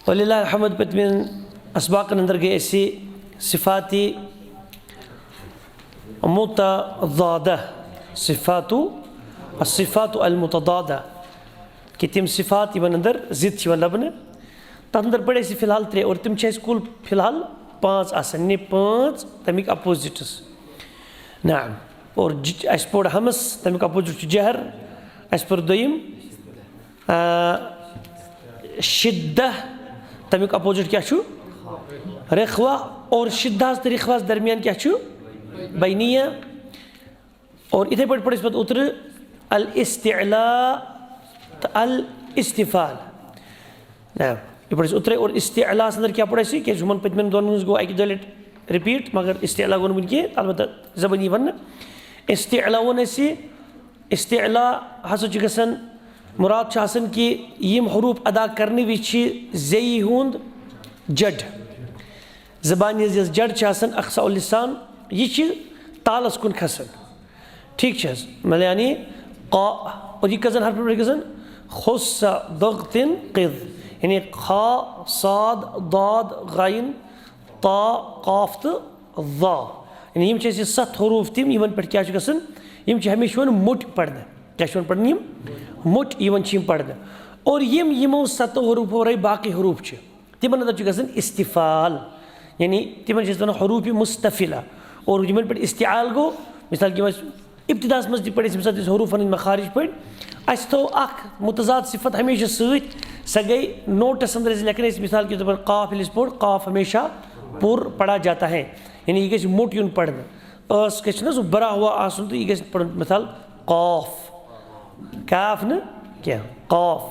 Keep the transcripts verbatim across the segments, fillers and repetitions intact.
وللہ الحمد، پٔتمٮ۪ن اسباقن اندر گٔے اَسہِ صفاتی متضادہ، صفاتو، الصفات المتضادہ، کہِ تِم صفات یِمن اندر ضد چھِ یِوان لبنہٕ۔ تتھ اندر پٔرۍ اَسہِ فی الحال ترٛےٚ، اور تِم چھِ اَسہِ کُل فی الحال پانٛژھ آسان، یعنی پانٛژھ تَمِکۍ opposites۔ نعم۔ اور ج-، اَسہِ پوٚر ہمس، تَمیُک opposite چھُ جہر۔ اَسہِ پوٚر دوٚیِم، آ، شدہ، تَمیُک opposite کیٛاہ چھُ؟ رخوہ۔ اور شدہس تہٕ رخوہس درمیان کیٛاہ چھُ؟ بینیہ۔ اور یِتھے پٲٹھۍ پوٚر اَسہِ پتہٕ اوترٕ الاستعلاء تہٕ الاستفال۔ نہ، یہِ پوٚر اَسہِ اوترے۔ اور استعلاء اندر کیٛاہ پوٚر اَسہِ؟ کیٛازِ ہُمن پٔتمٮ۪ن دۄن منٛز گوٚو اَکہِ دۄیہِ لٹہِ repeat، مگر استعلاء گوٚو نہٕ وُنہِ کینٛہہ، البتہ زبٲنی وننہٕ۔ استعلاء ووٚن اَسہِ، استعلاء ہسا چھُ گژھان، مراد چھُ آسان کہِ یِم حروٗف ادا کرنہٕ وِزِ چھِ زیٚیہِ ہُنٛد جڑ، زبانہِ ہٕنٛز یۄس جڑ چھِ آسان، اقصاء اللسان، یہِ چھِ تالس کُن کھسان۔ ٹھیٖک چھِ حظ؟ مطلب یعنی قا، اور یہِ کٔژن حرفن پٮ۪ٹھ گژھان؟ خص ضغط قذ، یعنی خا، صاد، ضاد، غین، طا، قاف تہٕ ظا۔ یعنی یِم چھِ اَسہِ ستھ حروٗف تِم، یِمن پٮ۪ٹھ کیٛاہ چھُ گژھان؟ یِم چھِ ہمیشہِ یِوان موٚٹۍ پرنہٕ۔ کیٛاہ چھِ یِوان پرنہٕ؟ یِم موٚٹۍ یِوان چھِ یِم پرنہٕ۔ اور یِم یِمو ستو حروٗفو ورٲے باقٕے حروٗف چھِ، تِمن اندر چھُ گژھان استفال، یعنی تِمن چھِ أسۍ ونان حروٗف مستفلہ۔ اور یِمن پٮ۪ٹھ استعال گوٚو، مثال کے طور پر ابتداہس منٛز تہِ پٔرۍ اَسہِ، ییٚمہِ ساتہٕ أسۍ حروٗفن ہٕنٛدۍ مخارج پٔرۍ، اَسہِ تھٲو اکھ متضاد صفت ہمیشہِ سۭتۍ، سۄ گٔے notes اندر اَسہِ لیکھان ٲسۍ، مثال کے طور پر قاف ییٚلہِ أسۍ پوٚر، قاف ہمیشہ پُر پڑھا جاتا ہے، یعنی یہِ گژھِ موٚٹ یُن پرنہٕ۔ ٲس گژھِ نہ سُہ بھرا ہوا آسُن تہٕ یہِ گژھِ پرُن، مثال قاف، کاف نہٕ کینٛہہ، قاف،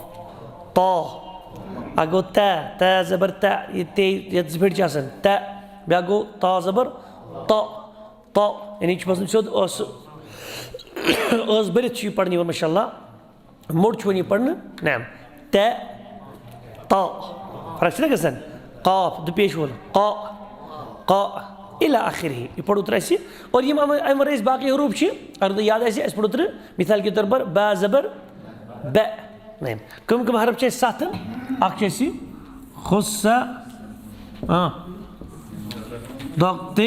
طا، اکھ گوٚو تے، تے زبر تے، یہِ تے یتھ زٕ پھِرِ چھِ آسان، تے، بیٛاکھ گوٚو تا زبر طا، طا، یعنی یہِ چھُ باسان سیوٚد ٲس، ٲس بٔرِتھ چھُ یہِ پرنہٕ یِوان، ماشاء اللہ۔ موٚٹ چھُ وۄنۍ یہِ پرنہٕ، نعم۔ تے، تا۔ فرق چھِ نہ گژھان؟ قاف، دُپیش وول۔ قا، قا، الی آخرہ۔ یہِ پوٚر اوترٕ اَسہِ۔ اور یِم اَمہِ، اَمہِ ورٲے اَسہِ باقٕے حروٗف چھِ، اگر تۄہہِ یاد آسہِ، اَسہِ پوٚر اوترٕ، مثال کے طور پر، با زبر، بہ۔ نعم۔ کٕم کٕم حرف چھِ اَسہِ ستھ؟ اکھ چھُ اَسہِ خص، آ، ضغط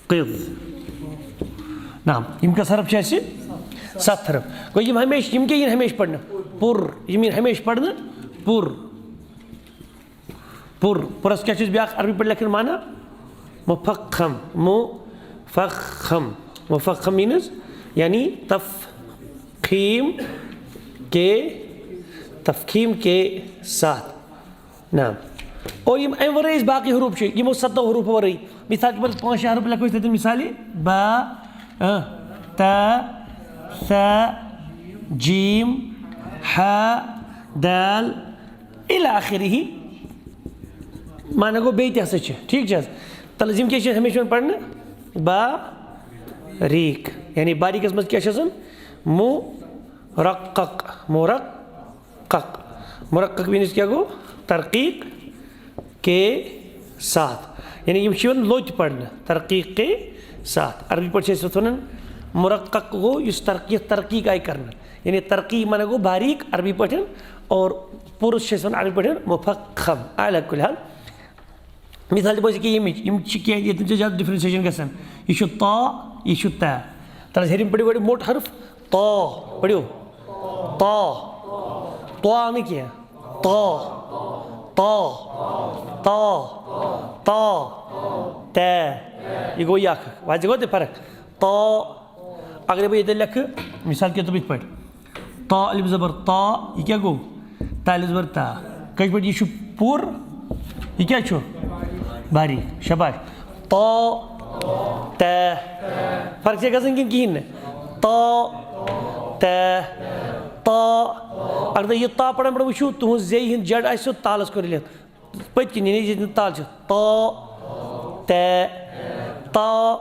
قذ۔ نعم، یِم کٔژ حرف چھِ اَسہِ؟ ستھ حرف۔ گوٚو یِم ہمیشہِ، یِم کیٛاہ یِن ہمیشہِ پرنہٕ؟ پُر۔ یِم یِن ہمیشہِ پرنہٕ؟ پُر۔ پُر۔ پُرس کیٛاہ چھِ أسۍ بیٛاکھ عربی پٲٹھۍ لیکھان معنی؟ مفخم۔ مفخم۔ مفخم means یعنی تفخیم کے، تفخیم کے ساتھ۔ نعم۔ اور یِم اَمہِ ورٲے أسۍ باقٕے حروٗف چھِ، یِمو ستو حروٗفو ورٲے، مثال کے طور پر پانٛژھ شےٚ حروٗف لیکھو أسۍ تَتٮ۪ن، مثالے، با، ا، تا، ثا، جیم، ہا، دال، الی آخرہ۔ معنی گوٚو بیٚیہِ تہِ ہسا چھِ، ٹھیٖک چھِ حظ؟ تَلہٕ حظ یِم کیٛاہ چھِ ہمیشہِ یِوان پرنہٕ؟ باریٖک، یعنی باریٖکس منٛز کیٛاہ چھِ آسان؟ مرقق، مرق قق۔ مرقق means کیٛاہ گوٚو؟ ترقیق کے ساتھ۔ یعنی یِم چھِ یِوان لوٚتۍ پرنہٕ، ترقیق کے ساتھ۔ عربی پٲٹھۍ چھِ أسۍ یَتھ وَنان مرقق گوٚو یُس ترقی، یَتھ ترقیق آیہِ کرنہٕ۔ یعنی ترقی معنی گوٚو باریٖک عربی پٲٹھۍ، اور پُرس چھِ أسۍ وَنان عربی پٲٹھۍ مفخم۔ علی کل حال، مثال دِمو أسۍ ییٚکیٛاہ ییٚمِچ، یِم چھِ کینٛہہ، ییٚتٮ۪ن چھِ زیادٕ differentiation گژھان۔ یہِ چھُ تا، یہِ چھُ تا۔ تَلہٕ حظ ہیٚرِم پٔرِو گۄڈٕ موٚٹ حرف، تا۔ پٔرِو۔ تا۔ تا نہٕ کینٛہہ۔ تا۔ تا۔ تا۔ تا۔ تے۔ یہِ گوٚو یہِ اکھ۔ وۄنۍ گوٚو تہِ فرق۔ تا۔ اگرے بہٕ ییٚتٮ۪ن لیکھٕ، مثال کے طور پر یِتھ پٲٹھۍ۔ تا الف زبر تا، یہِ کیٛاہ گوٚو؟ تا الف زبر تا۔ کٔژِ پٲٹھۍ؟ یہِ چھُ پُر، یہِ کیٛاہ چھُ؟ باریٖک، شاباش۔ تا، تے۔ فرق چھےٚ گژھان کِنہٕ کِہیٖنۍ نہٕ؟ تا، تے، تا۔ اگر تُہۍ یہِ تا پران پٮ۪ٹھ وٕچھِو، تُہٕنٛز زے ہِنٛز جڑ آسہِ سیوٚد تالَس کُن رٔلِتھ۔ پٔتۍ کِنۍ، یعنی ییٚتہِ نہٕ تال چھِ، تا، تے، تا،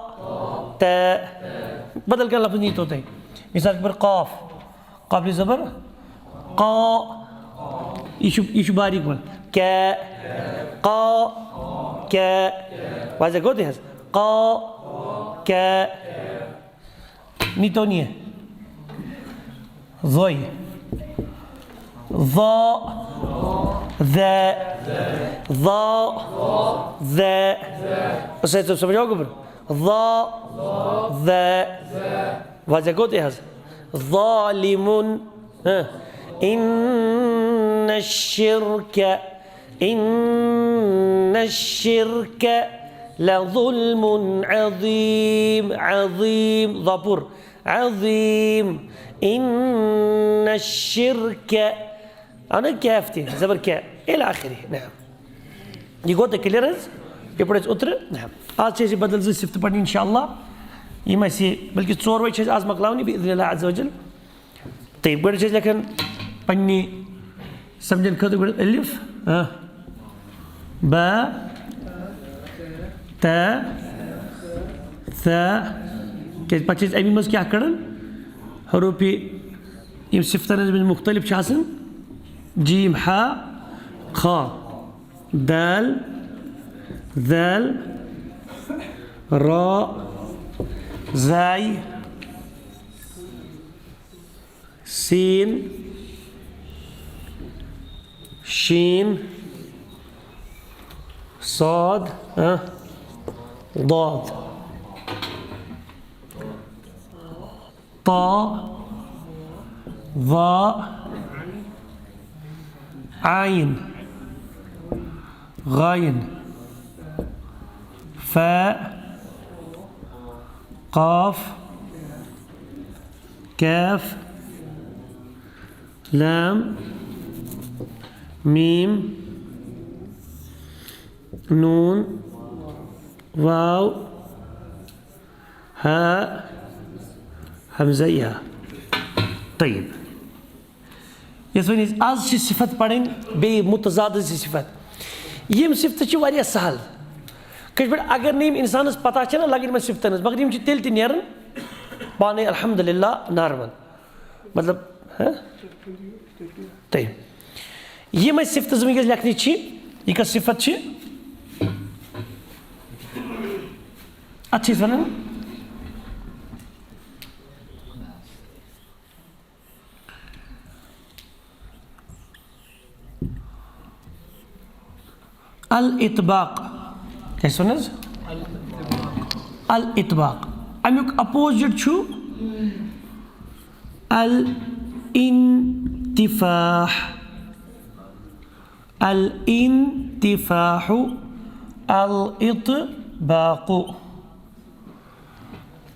تے۔ بدل کانٛہہ لفظ نیٖتو تُہۍ۔ مثال کے طور پر قاف۔ قاف زبر قا۔ یہِ چھُ، یہِ چھُ باریٖک پٲٹھۍ۔ کے، قا، کے۔ واضح گوٚو تہِ حظ؟ قا، کے۔ نیٖتو نہٕ یہِ۔ زوے۔ ظا۔ ذا، ضا، ذا۔ أستاذ، سمجھ آو گوٚبُر؟ ضا، ذا۔ واضح گوٚو تہِ حظ؟ ظالم۔ ہاں۔ إن الشرك، إن الشرك لظلم عظيم، عظيم، ضا پوٗرٕ۔ عظيم، إن الشرك، اَنو کیف تہِ، زبر کیف، إلى آخره۔ نعم۔ یہِ گوٚو تۄہہِ clear حظ؟ یہِ پٲٹھۍ أسۍ اوترٕ۔ نعم۔ آز چھِ اَسہِ یہِ بدل زٕ صفتہٕ پَرنہِ اِنشاءاللہ۔ یِم اَسہِ، بلکہِ ژوروَے چھِ اَسہِ آز مۄکلاونہِ بإذن الله عز وجل۔ تہٕ گۄڈٕ چھِ أسۍ لیکھان پنٛنہِ سمجھن خٲطرٕ گۄڈٕ الف، ہاں، با، تا، ثا۔ کیٛازِ پَتہٕ چھِ أسۍ اَمی منٛز کیٛاہ کَڑان؟ حروفِ یِم صفتَن ہٕنٛز مُختلف چھِ آسان، جیم، ہا، خا، دال، ذال، را، زاے، سین، شین، صاد، ہاں، ضاد۔ طا، ظا، عين، غين، فاء، قاف، كاف، لام، ميم، نون، واو، ہا، ہمزہ یا۔ طیب۔ یۄس وۄنۍ أسۍ آز چھِ صفت پَرٕنۍ، بیٚیہِ متضاد زٕ صفت۔ یِم صفتہٕ چھِ واریاہ سہل۔ کٲشِر پٲٹھۍ اگر نہٕ یِم اِنسانَس پَتہ چھَنہ لَگان یِمَن صفتَن ہٕنٛز، مگر یِم چھِ تیٚلہِ تہِ نیران پانَے الحمدللہ نارمل۔ مطلب، ہہ؟ تۄہہِ۔ یِم اَسہِ صفتہٕ زٕ وٕنکیٚس لیکھنٕچ چھِ، یہِ کۄس صفت چھِ؟ اَتھ چھِ أسۍ وَنان الاطباق۔ کیٛاہ چھِ وَنان حظ؟ الاطباق۔ اَمیُک opposite چھُ الانتفاح۔ الانتفاح، الاطباق۔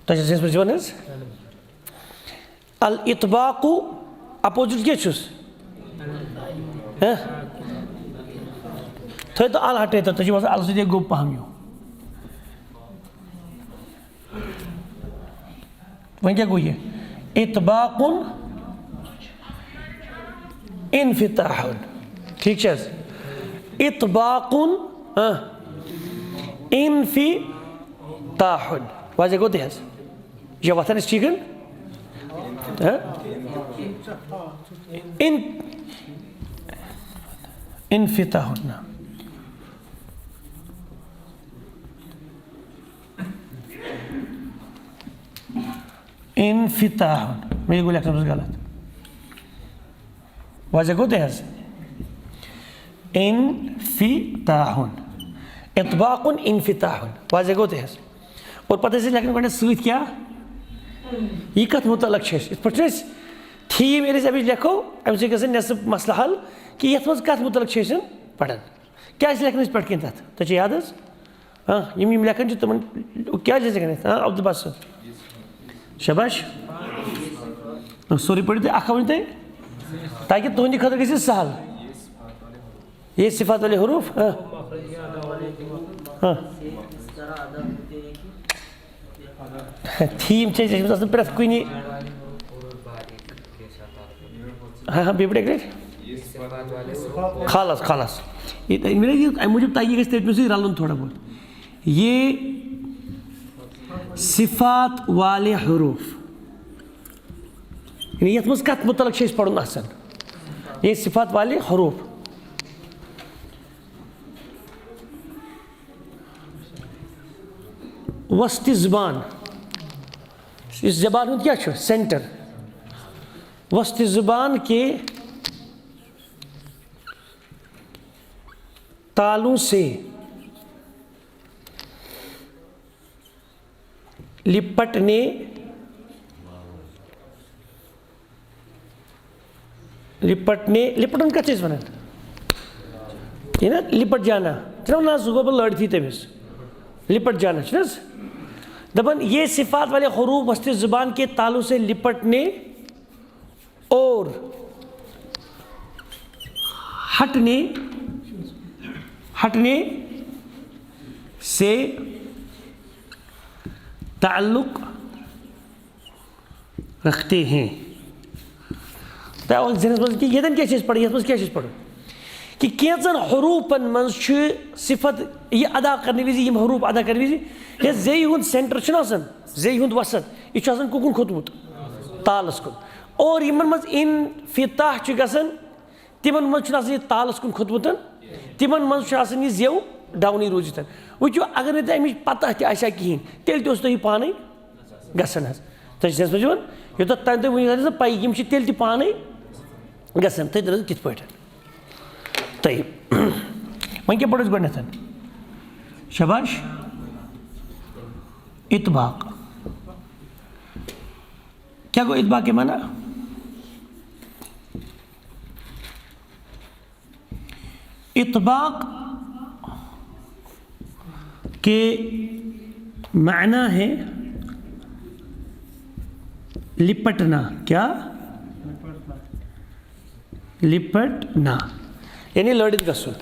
تۄہہِ چھا ذہنس منٛز یِوان حظ؟ الاطباق opposite کیٛاہ چھُس؟ ہہ؟ تھٲیِو تُہۍ ال ہٹٲیِتھ، تۄہہِ چھُو باسان ال سۭتۍ گوٚو پہم ہیوٗ۔ وۄنۍ کیٛاہ گوٚو یہِ؟ اطباق انفتاح۔ ٹھیٖک چھِ حظ؟ اطباق، ہہ، انفتاح۔ واضح گوٚو تہِ حظ؟ یہِ چھا وۄتھان أسۍ ٹھیٖک؟ ہہ؟ ان-، انفتاح نہ۔ انفتاح۔ مےٚ گوٚو لیکھنَس منٛز غلط۔ واضح گوٚو تہِ حظ؟ انفتاح۔ اطباق انفتاح۔ واضح گوٚو تہِ حظ؟ اور پتہٕ ٲسۍ أسۍ لیکھان گۄڈٕنٮ۪تھ سۭتۍ کیٛاہ؟ یہِ کَتھ مُتعلق چھِ اَسہِ؟ یِتھ پٲٹھۍ چھِ أسۍ theme ییٚلہِ أسۍ اَمِچ لیکھو، اَمہِ سۭتۍ گژھِ نٮ۪صٕف مسلہٕ حل کہِ یَتھ منٛز کَتھ مُتعلق چھِ أسۍ پَران۔ کیٛازِ چھِ لیکھان أسۍ پٮ۪ٹھ کِنۍ تَتھ؟ تۄہہِ چھِ یاد حظ؟ ہاں، یِم، یِم لیکھان چھِ تِمَن، کیٛازِ چھِ أسۍ لیکھان أسۍ؟ ہاں، عبدالباسط۔ شاباش۔ ہاں، سورُے پٔرِو تُہۍ، اَکھ ؤنِو تُہۍ، تاکہِ تُہٕنٛدِ خٲطرٕ گژھِ یہِ سہل۔ یہ صفات والے حروف، ہاں۔ ہاں۔ Theme چھِ أسۍ، أسۍ گژھو پرٛٮ۪تھ کُنہِ۔ ہاں، ہاں، بیٚیہِ پٲٹھۍ اَکہِ لَٹہِ۔ خلاص، خلاص۔ یہِ، یہِ، اَمہِ موٗجوٗب تۄہہِ یہِ گژھِ تٔتۍ منٛزٕے رَلُن تھوڑا بہت۔ یہ صفات والے حروف۔ یعنی یَتھ منٛز کَتھ مُتعلق چھِ أسۍ پَرُن آسان؟ یہ صفات والے حروف۔ وسط زبان، یُس زبان ہُنٛد کیٛاہ چھُ؟ Center۔ وسط زبان کے تالوں سے لپٹنے، لپٹنے، لپٹن کتھ چھِ أسۍ ونان؟ یہِ نا لپٹ جانا، چھُنہ ونان سُہ گوٚو پتہٕ لٲڑتھٕے تٔمِس۔ لپٹ جانا چھُنہ حظ؟ دپان، یہ صفات والے حروف وسط زبان کے تالوں سے لپٹنے اور ہٹنے، ہٹنے سے تعلق رکھتے ہیں۔ تۄہہِ آو ذہنس منٛز کہِ ییٚتٮ۪ن کیٛاہ چھِ أسۍ پران، یتھ منٛز کیٛاہ چھِ أسۍ پران؟ کہِ کینٛژن حروٗفن منٛز چھِ صفت یہِ ادا کرنہٕ وِزِ، یِم حروٗف ادا کرنہٕ وِزِ، یۄس زے ہُنٛد center چھُنہ آسان، زے ہُنٛد وسط، یہِ چھُ آسان کُکُن کھوٚتمُت؟ تالس کُن۔ اور یِمن منٛز انفتاح چھُ گژھان، تِمن منٛز چھُنہٕ آسان یہِ تالس کُن کھوٚتمُت، تِمن منٛز چھُ آسان یہِ زیو ڈاونٕے روٗزِتھ۔ وٕچھِو، اگر نہٕ تۄہہِ اَمِچ پتہ تہِ آسہِ ہا کِہیٖنۍ، تیٚلہِ تہِ اوس تۄہہِ یہِ پانے گژھان حظ۔ تۄہہِ چھِ سمجھ یِوان؟ یوٚتتھ تام تۄہہِ وٕنہِ آسہِ نہٕ پَیی، یِم چھِ تیٚلہِ تہِ پانے گژھان۔ تُہۍ دٔپِو کِتھ پٲٹھۍ؟ طیب۔ وۄنۍ کیٛاہ پَرو أسۍ گۄڈٕنٮ۪تھ؟ شاباش۔ اطباق۔ کیٛاہ گوٚو اطباق کہِ معنی؟ اطباق کے معنی ہے لپٹنا۔ کیا؟ لپٹنا۔ یعنی لٲڑِتھ گژھُن۔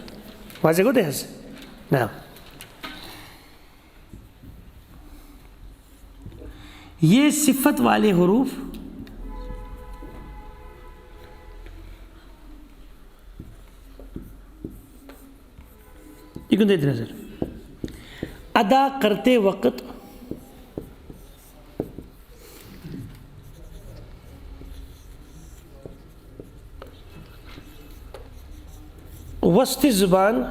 واضح گوٚو تۄہہِ حظ؟ نہ۔ یہ صفت والے حروف، یہِ کُن تھٲیِو نظر، ادا کرتے وقت وسط زبان، یہِ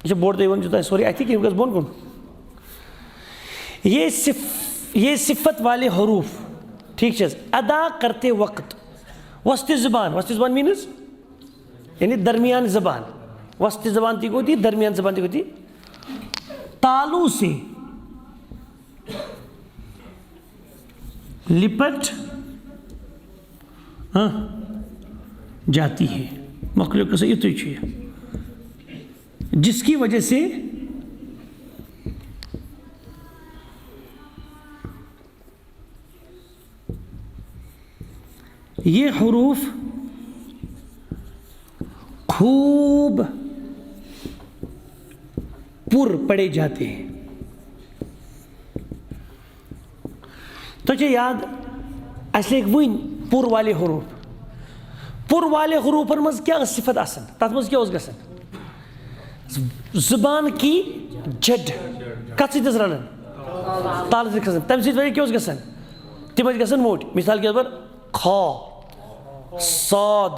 چھُ بوٚڑ تۄہہِ وَنان چھُ تۄہہِ سورُے اَتھِ کِنۍ، یہِ گژھِ بۄن کُن۔ یہ صف-، یہ صفت والے حروف، ٹھیک چھِ حظ، ادا کرتے وقت وسط زبان، وسط زبان means یعنی درمیان زبان، وسط زبان تہِ گوٚو تی، درمیان زبان تہِ گوٚو تی، تالوں سے لپٹ، ہاں، جاتی ہے۔ مۄکلیو قصہٕ، یُتُے چھُ یہِ۔ جس کی وجہ سے یہ حروف خوب پر پڑھے جاتے ہیں۔ تۄہہِ چھا یاد، اَسہِ لیکھۍ وٕنۍ پُر والے حروٗف۔ پُر والے حروٗفن منٛز کیٛاہ ٲس صفت آسان؟ تَتھ منٛز کیٛاہ اوس گژھان؟ زبان کی جڑ۔ کَتھ سۭتۍ ٲس رَلان؟ تالہٕ سۭتۍ کھسان۔ تَمہِ سۭتۍ وجہ کیٛاہ اوس گژھان؟ تِم ٲسۍ گژھان موٚٹۍ۔ مثال کے طور پر، خا، صاد،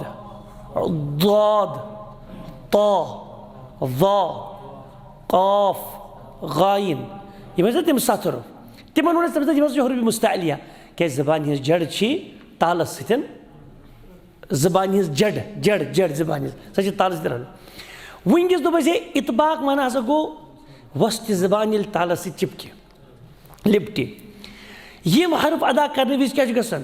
ضاد، طا، ظا، قاف، غاین۔ یِم ٲسۍ نہ تِم ستھ حروٗف۔ تِمن ووٚن اَسہِ تَمہِ ساتہٕ، یِم ہسا چھِ حروٗف مستعلیہ۔ کیٛازِ زبانہِ ہٕنٛز جڑ چھِ تالس سۭتۍ۔ زبانہِ ہٕنٛز جڑ، جڑ، جڑ زبانہِ ہٕنٛز، سۄ چھِ تالس سۭتۍ رَلان۔ وٕنکیٚس دوٚپ اَسہِ، اطباق معنی ہسا گوٚو وسط زبان ییٚلہِ تالس سۭتۍ چِپکہِ۔ لِپٹہِ۔ یِم حرف ادا کرنہٕ وِزِ کیٛاہ چھُ گژھان؟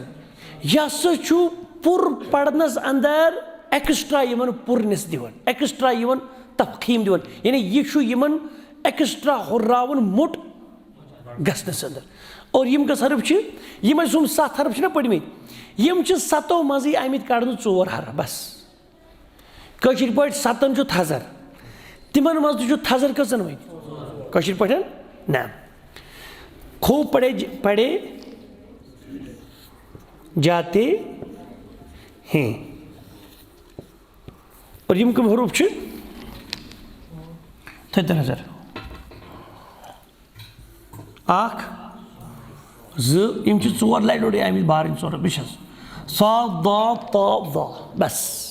یہِ ہسا چھُ پُر پرنس اندر extra یِمن پُرنس دِوان، extra یِمن تفخیٖم دِوان۔ یعنی یہِ چھُ یِمن extra ہُرراوُن موٚٹ گژھنس اندر۔ اور یِم کٔژ حرف چھِ؟ یِم اَسہِ یِم ستھ حرف چھِنہ پٔرمٕتۍ، یِم چھِ ستو منٛزٕے آمٕتۍ کڑنہٕ ژور حرف بس۔ کٲشِر پٲٹھۍ ستن چھُ تھزر، تِمن منٛز تہِ چھُ تھزر کٔژن وۄنۍ؟ کٲشِر پٲٹھۍ نہ۔ خوب پڑھے ج-، پڑھے جاتے ہیں۔ اور یِم کٕم حروٗف چھِ؟ تھٲیِو تُہۍ نظر۔ اکھ، زٕ، یِم چھِ ژور لٹہِ اورٕ آمٕتۍ بارٕنۍ ژور، بیٚیہِ چھَس صاد، ضاد، طا، ظا۔ بس۔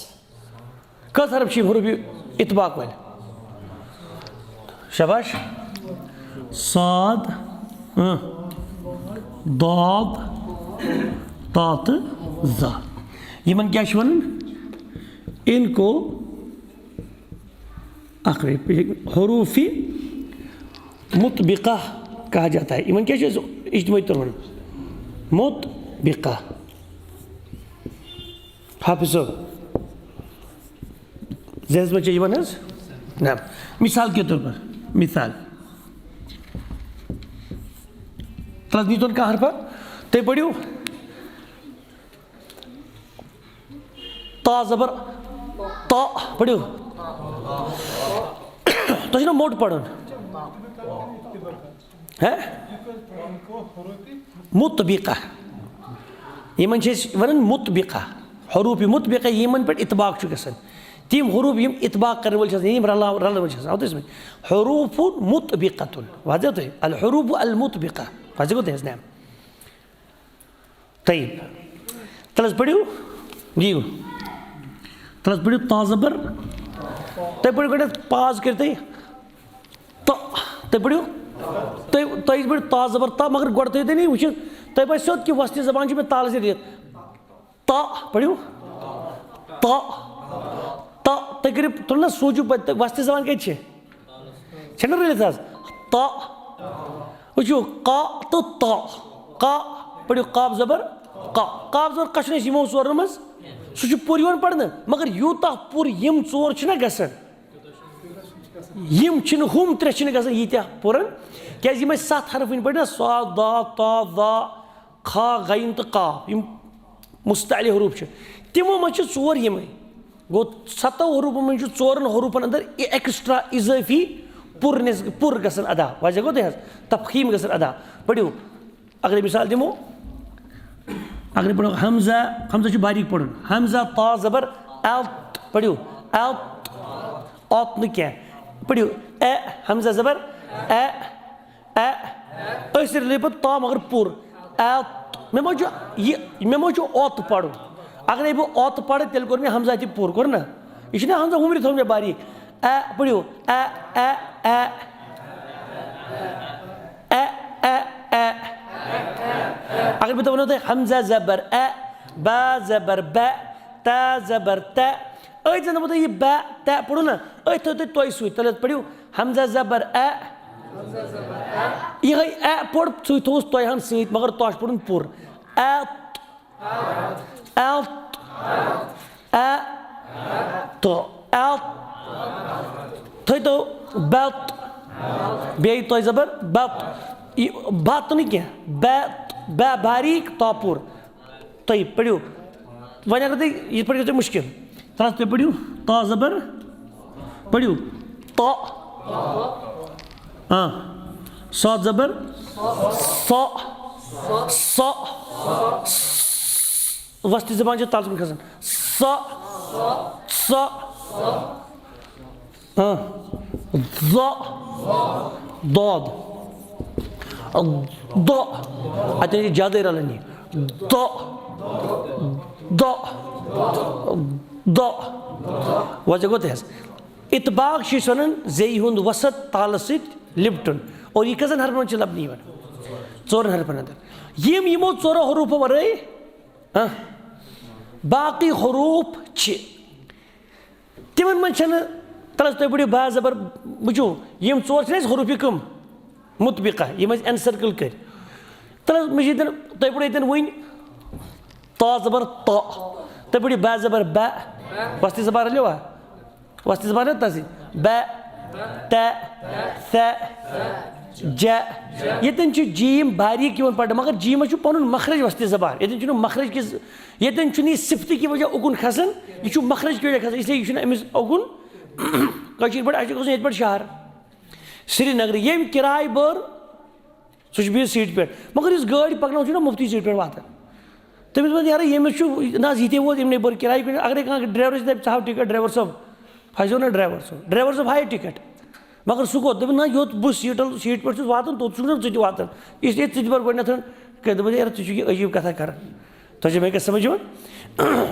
کٔژ حرف چھِ یِم حروٗف اطباق وٲلۍ؟ شاباش۔ صاد، اۭں، ضاد، طا تہٕ ظا۔ یِمن کیٛاہ چھِ وَنان؟ ان کو آخری حروف مطبقہ کہا جاتا ہے۔ یِمن کیٛاہ چھُ اجتمٲعی تُلُن؟ مطبقہ۔ حافظ صٲب، ذہنس منٛز چھا یِوان حظ؟ نہ۔ مثال کے طور پر، مثال۔ تَلہٕ حظ نیٖتون کانٛہہ حرفا، تُہۍ پٔرِو۔ تا زبر تا، پٔرِو۔ تۄہہِ چھُنہ موٚٹ پَرُن؟ ہہ؟ مطبقہ۔ یِمن چھِ أسۍ وَنان مطبقہ۔ حروف مطبقہ، یِمن پٮ۪ٹھ اطباق چھُ گژھان۔ تِم حروف یِم اطباق کرن وٲلۍ چھِ آسان، یِم رلاو-، رلن وٲلۍ چھِ آسان۔ آو تُہۍ سمجھ؟ حروف مطبقۃ۔ واضح تُہۍ؟ الحروف المطبقہ۔ واضح گوٚو تُہۍ حظ؟ نعم۔ طیب۔ تَلہٕ حظ پٔرِو۔ دِیِو۔ تَلہٕ حظ پٔرِو تا زبر۔ تُہۍ پٔرِو گۄڈٕنٮ۪تھ pause کٔرِتھٕے۔ تا۔ تُہۍ پٔرِو۔ تُہۍ، تُہۍ پٔرِو تا زبر تا، مگر گۄڈٕ تھٲیِو تُہۍ مےٚ وٕچھِتھ۔ تۄہہِ باسہِ سیوٚد کہِ وۄستہِ زبان چھِ مےٚ تالہٕ سۭتۍ دِتھ۔ تا پٔرِو۔ تا۔ تا۔ تُہۍ کٔرِو، تُلِو نہ سوٗنٛچِو پَتہٕ، وۄستہِ زبان کَتہِ چھِ؟ چھَنہٕ رٔلِتھ حظ؟ تا۔ وٕچھِو، قا تہٕ تا۔ قا۔ پٔرِو قاف زبر قا۔ قاف زبر قا چھُنہٕ اَسہِ یِمو ژورَن منٛز؟ سُہ چھُ پوٗرٕ یِوان پَرنہٕ، مگر یوٗتاہ پوٗرٕ یِم ژور چھِنہ گژھان، یِم چھِنہٕ، ہُم ترٛےٚ چھِنہٕ گژھان ییٖتیٛاہ پوٗرٕ، کیٛازِ یِم اَسہِ سَتھ حرف وٕنۍ پَرِ نہ، صاد، ضاد، طا، ظا، خا، غین تہٕ قاف، یِم مستعلی حروف چھِ، تِمو منٛز چھِ ژور یِمے۔ گوٚو، سَتو حروفو منٛز چھُ ژورن حروفن اندر اِ-، extra، اضٲفی پُر نِس-، پُر گژھان ادا۔ واضح گوٚو تۄہہِ حظ؟ تفخیٖم گژھان ادا۔ پٔرِو۔ اگرے مثال دِمو، اگرے پٔرِو حمزہ، حمزہ چھُ باریٖک پَرُن۔ حمزہ تا زبر ات، پٔرِو ات، ات نہٕ کینٛہہ۔ پٔرِو اے، حمزہ زبر اے، اے۔ أسۍ رِلے پَتہٕ تا مگر پوٗرٕ۔ اے۔ مےٚ ما چھُ یہِ، مےٚ ما چھُ اوت پَرُن؟ اگرے بہٕ اوت پَرٕ، تیٚلہِ کوٚر مےٚ حمزہ تہِ پوٗرٕ، کوٚر نہ؟ یہِ چھُنہ حمزہ ہُمرِ تھوٚو مےٚ باریٖک۔ اے، پٔرِو۔ A, A, A. A, A, A. اگر بہٕ تۄہہِ وَنو تۄہہِ حمزہ زبر اے، با زبر بے، تا زبر تے۔ أتھۍ زَن ووٚنمُت یہِ بہ، تہ پوٚرُو نہ؟ أتھۍ تھٲیِو تُہۍ تۄہہِ سۭتۍ۔ تیٚلہِ حظ پٔرِو حمزہ زبر اے۔ یِہوٚے اے پوٚر، سُے تھوٚوُس تۄہہِ ہن سۭتۍ، مگر تۄہہِ چھُ پوٚرُن پوٗرٕ۔ اے، اے، اے، تہٕ اے۔ تھٲیِو بت۔ بیٚیہِ تۄہہِ زبر بت۔ یہِ بت نہٕ کینٛہہ۔ بے، بے باریٖک تا پوٗرٕ۔ تُہۍ پٔرِو۔ وۄنۍ اگر تُہۍ یِتھ پٲٹھۍ گژھِ تۄہہِ مُشکِل۔ تَتھ تُہۍ پٔرِو تا زبر، پٔرِو تا۔ آ۔ صاد زبر سا۔ سا۔ وسطی زبان چھِ تَلہٕ کُن کھسان۔ سا۔ سا۔ ہاں۔ ضا۔ ضاد۔ دو۔ اَتٮ۪ن چھِ زیادَے رَلان یہِ۔ دو۔ دو۔ دو۔ وۄنۍ ژےٚ گوٚو تہِ حظ۔ اطباق چھِ أسۍ وَنان زیٚیہِ ہُنٛد وسط تالَس سۭتۍ لِپٹُن۔ اور یہِ کٔژَن حرفَن منٛز چھِ لَبنہٕ یِوان؟ ژورَن حرفَن اَندَر۔ یِم یِمو ژورو حروٗفو وَرٲے، ہاں، باقٕے حروٗف چھِ۔ تِمن منٛز چھنہٕ، تَلہٕ حظ تُہۍ پٔرِو با زبر، وٕچھِو، یِم ژور چھِنہٕ اَسہِ حروفِ کم مطبقہ، یِم اَسہِ اٮ۪ن سرکل کٔرۍ۔ تَلہٕ حظ مےٚ چھِ ییٚتٮ۪ن، تُہۍ پٔرِو ییٚتٮ۪ن وٕنۍ تا زبر تا، تُہۍ پٔرِو با زبر بہ، وسطی زبان رلیوا؟ وسطی زبان رلیوا تَتھ سۭتۍ؟ بہ، تہ، ثہ، جہ۔ ییٚتٮ۪ن چھُ جیم باریٖک یِوان پرنہٕ، مگر جیمس چھُ پنُن مخرج وسطی زبان، ییٚتٮ۪ن چھُنہٕ مخرج کِس ییٚتٮ۪ن چھُنہٕ یہِ صفتہٕ کہِ وجہ اُکُن کھسان، یہِ چھُ مخرج کہِ وجہ کھسان، اس لیے یہِ چھُنہٕ أمِس اُکُن کٔشیٖرِ پٮ۪ٹھ، اَسہِ چھُ گژھُن ییٚتہِ پٮ۪ٹھ شہر۔ سرینگرٕ ییٚمۍ کِراے بٔر، سُہ چھُ بِہِتھ سیٖٹہِ پٮ۪ٹھ، مگر یُس گٲڑۍ پَکناوان چھُ نہ مُفتٕے سیٖٹہِ پٮ۪ٹھ واتان۔ تٔمِس وَنہِ یارٕ ییٚمِس چھُ نہ حظ یِتھے ووت، أمۍ نے بٔر کِراے کُنہِ، اگرے کانٛہہ ڈرٛیورَس چھِ دَپہِ، "ژٕ ہاو ٹِکٹ ڈرٛیوَر صٲب"، پھَسیو نہ ڈرٛیوَر صٲب، ڈرٛیوَر صٲب ہایے ٹِکٹ۔ مگر سُہ کوٚت؟ دوٚپُن، "نہ، یوٚت بہٕ سیٖٹَل، سیٖٹہِ پٮ۪ٹھ چھُس واتان، توٚت چھُکھ نہ ژٕ تہِ واتان۔ اس لیے ژٕ تہِ بَر گۄڈٕنٮ۪تھ۔" کیٛاہ دوٚپُن، "یارٕ، ژٕ چھُکھ یہِ عجیٖب کَتھا کَران۔" تۄہہِ چھا مےٚ کَتھ سَمٕجھ یِوان؟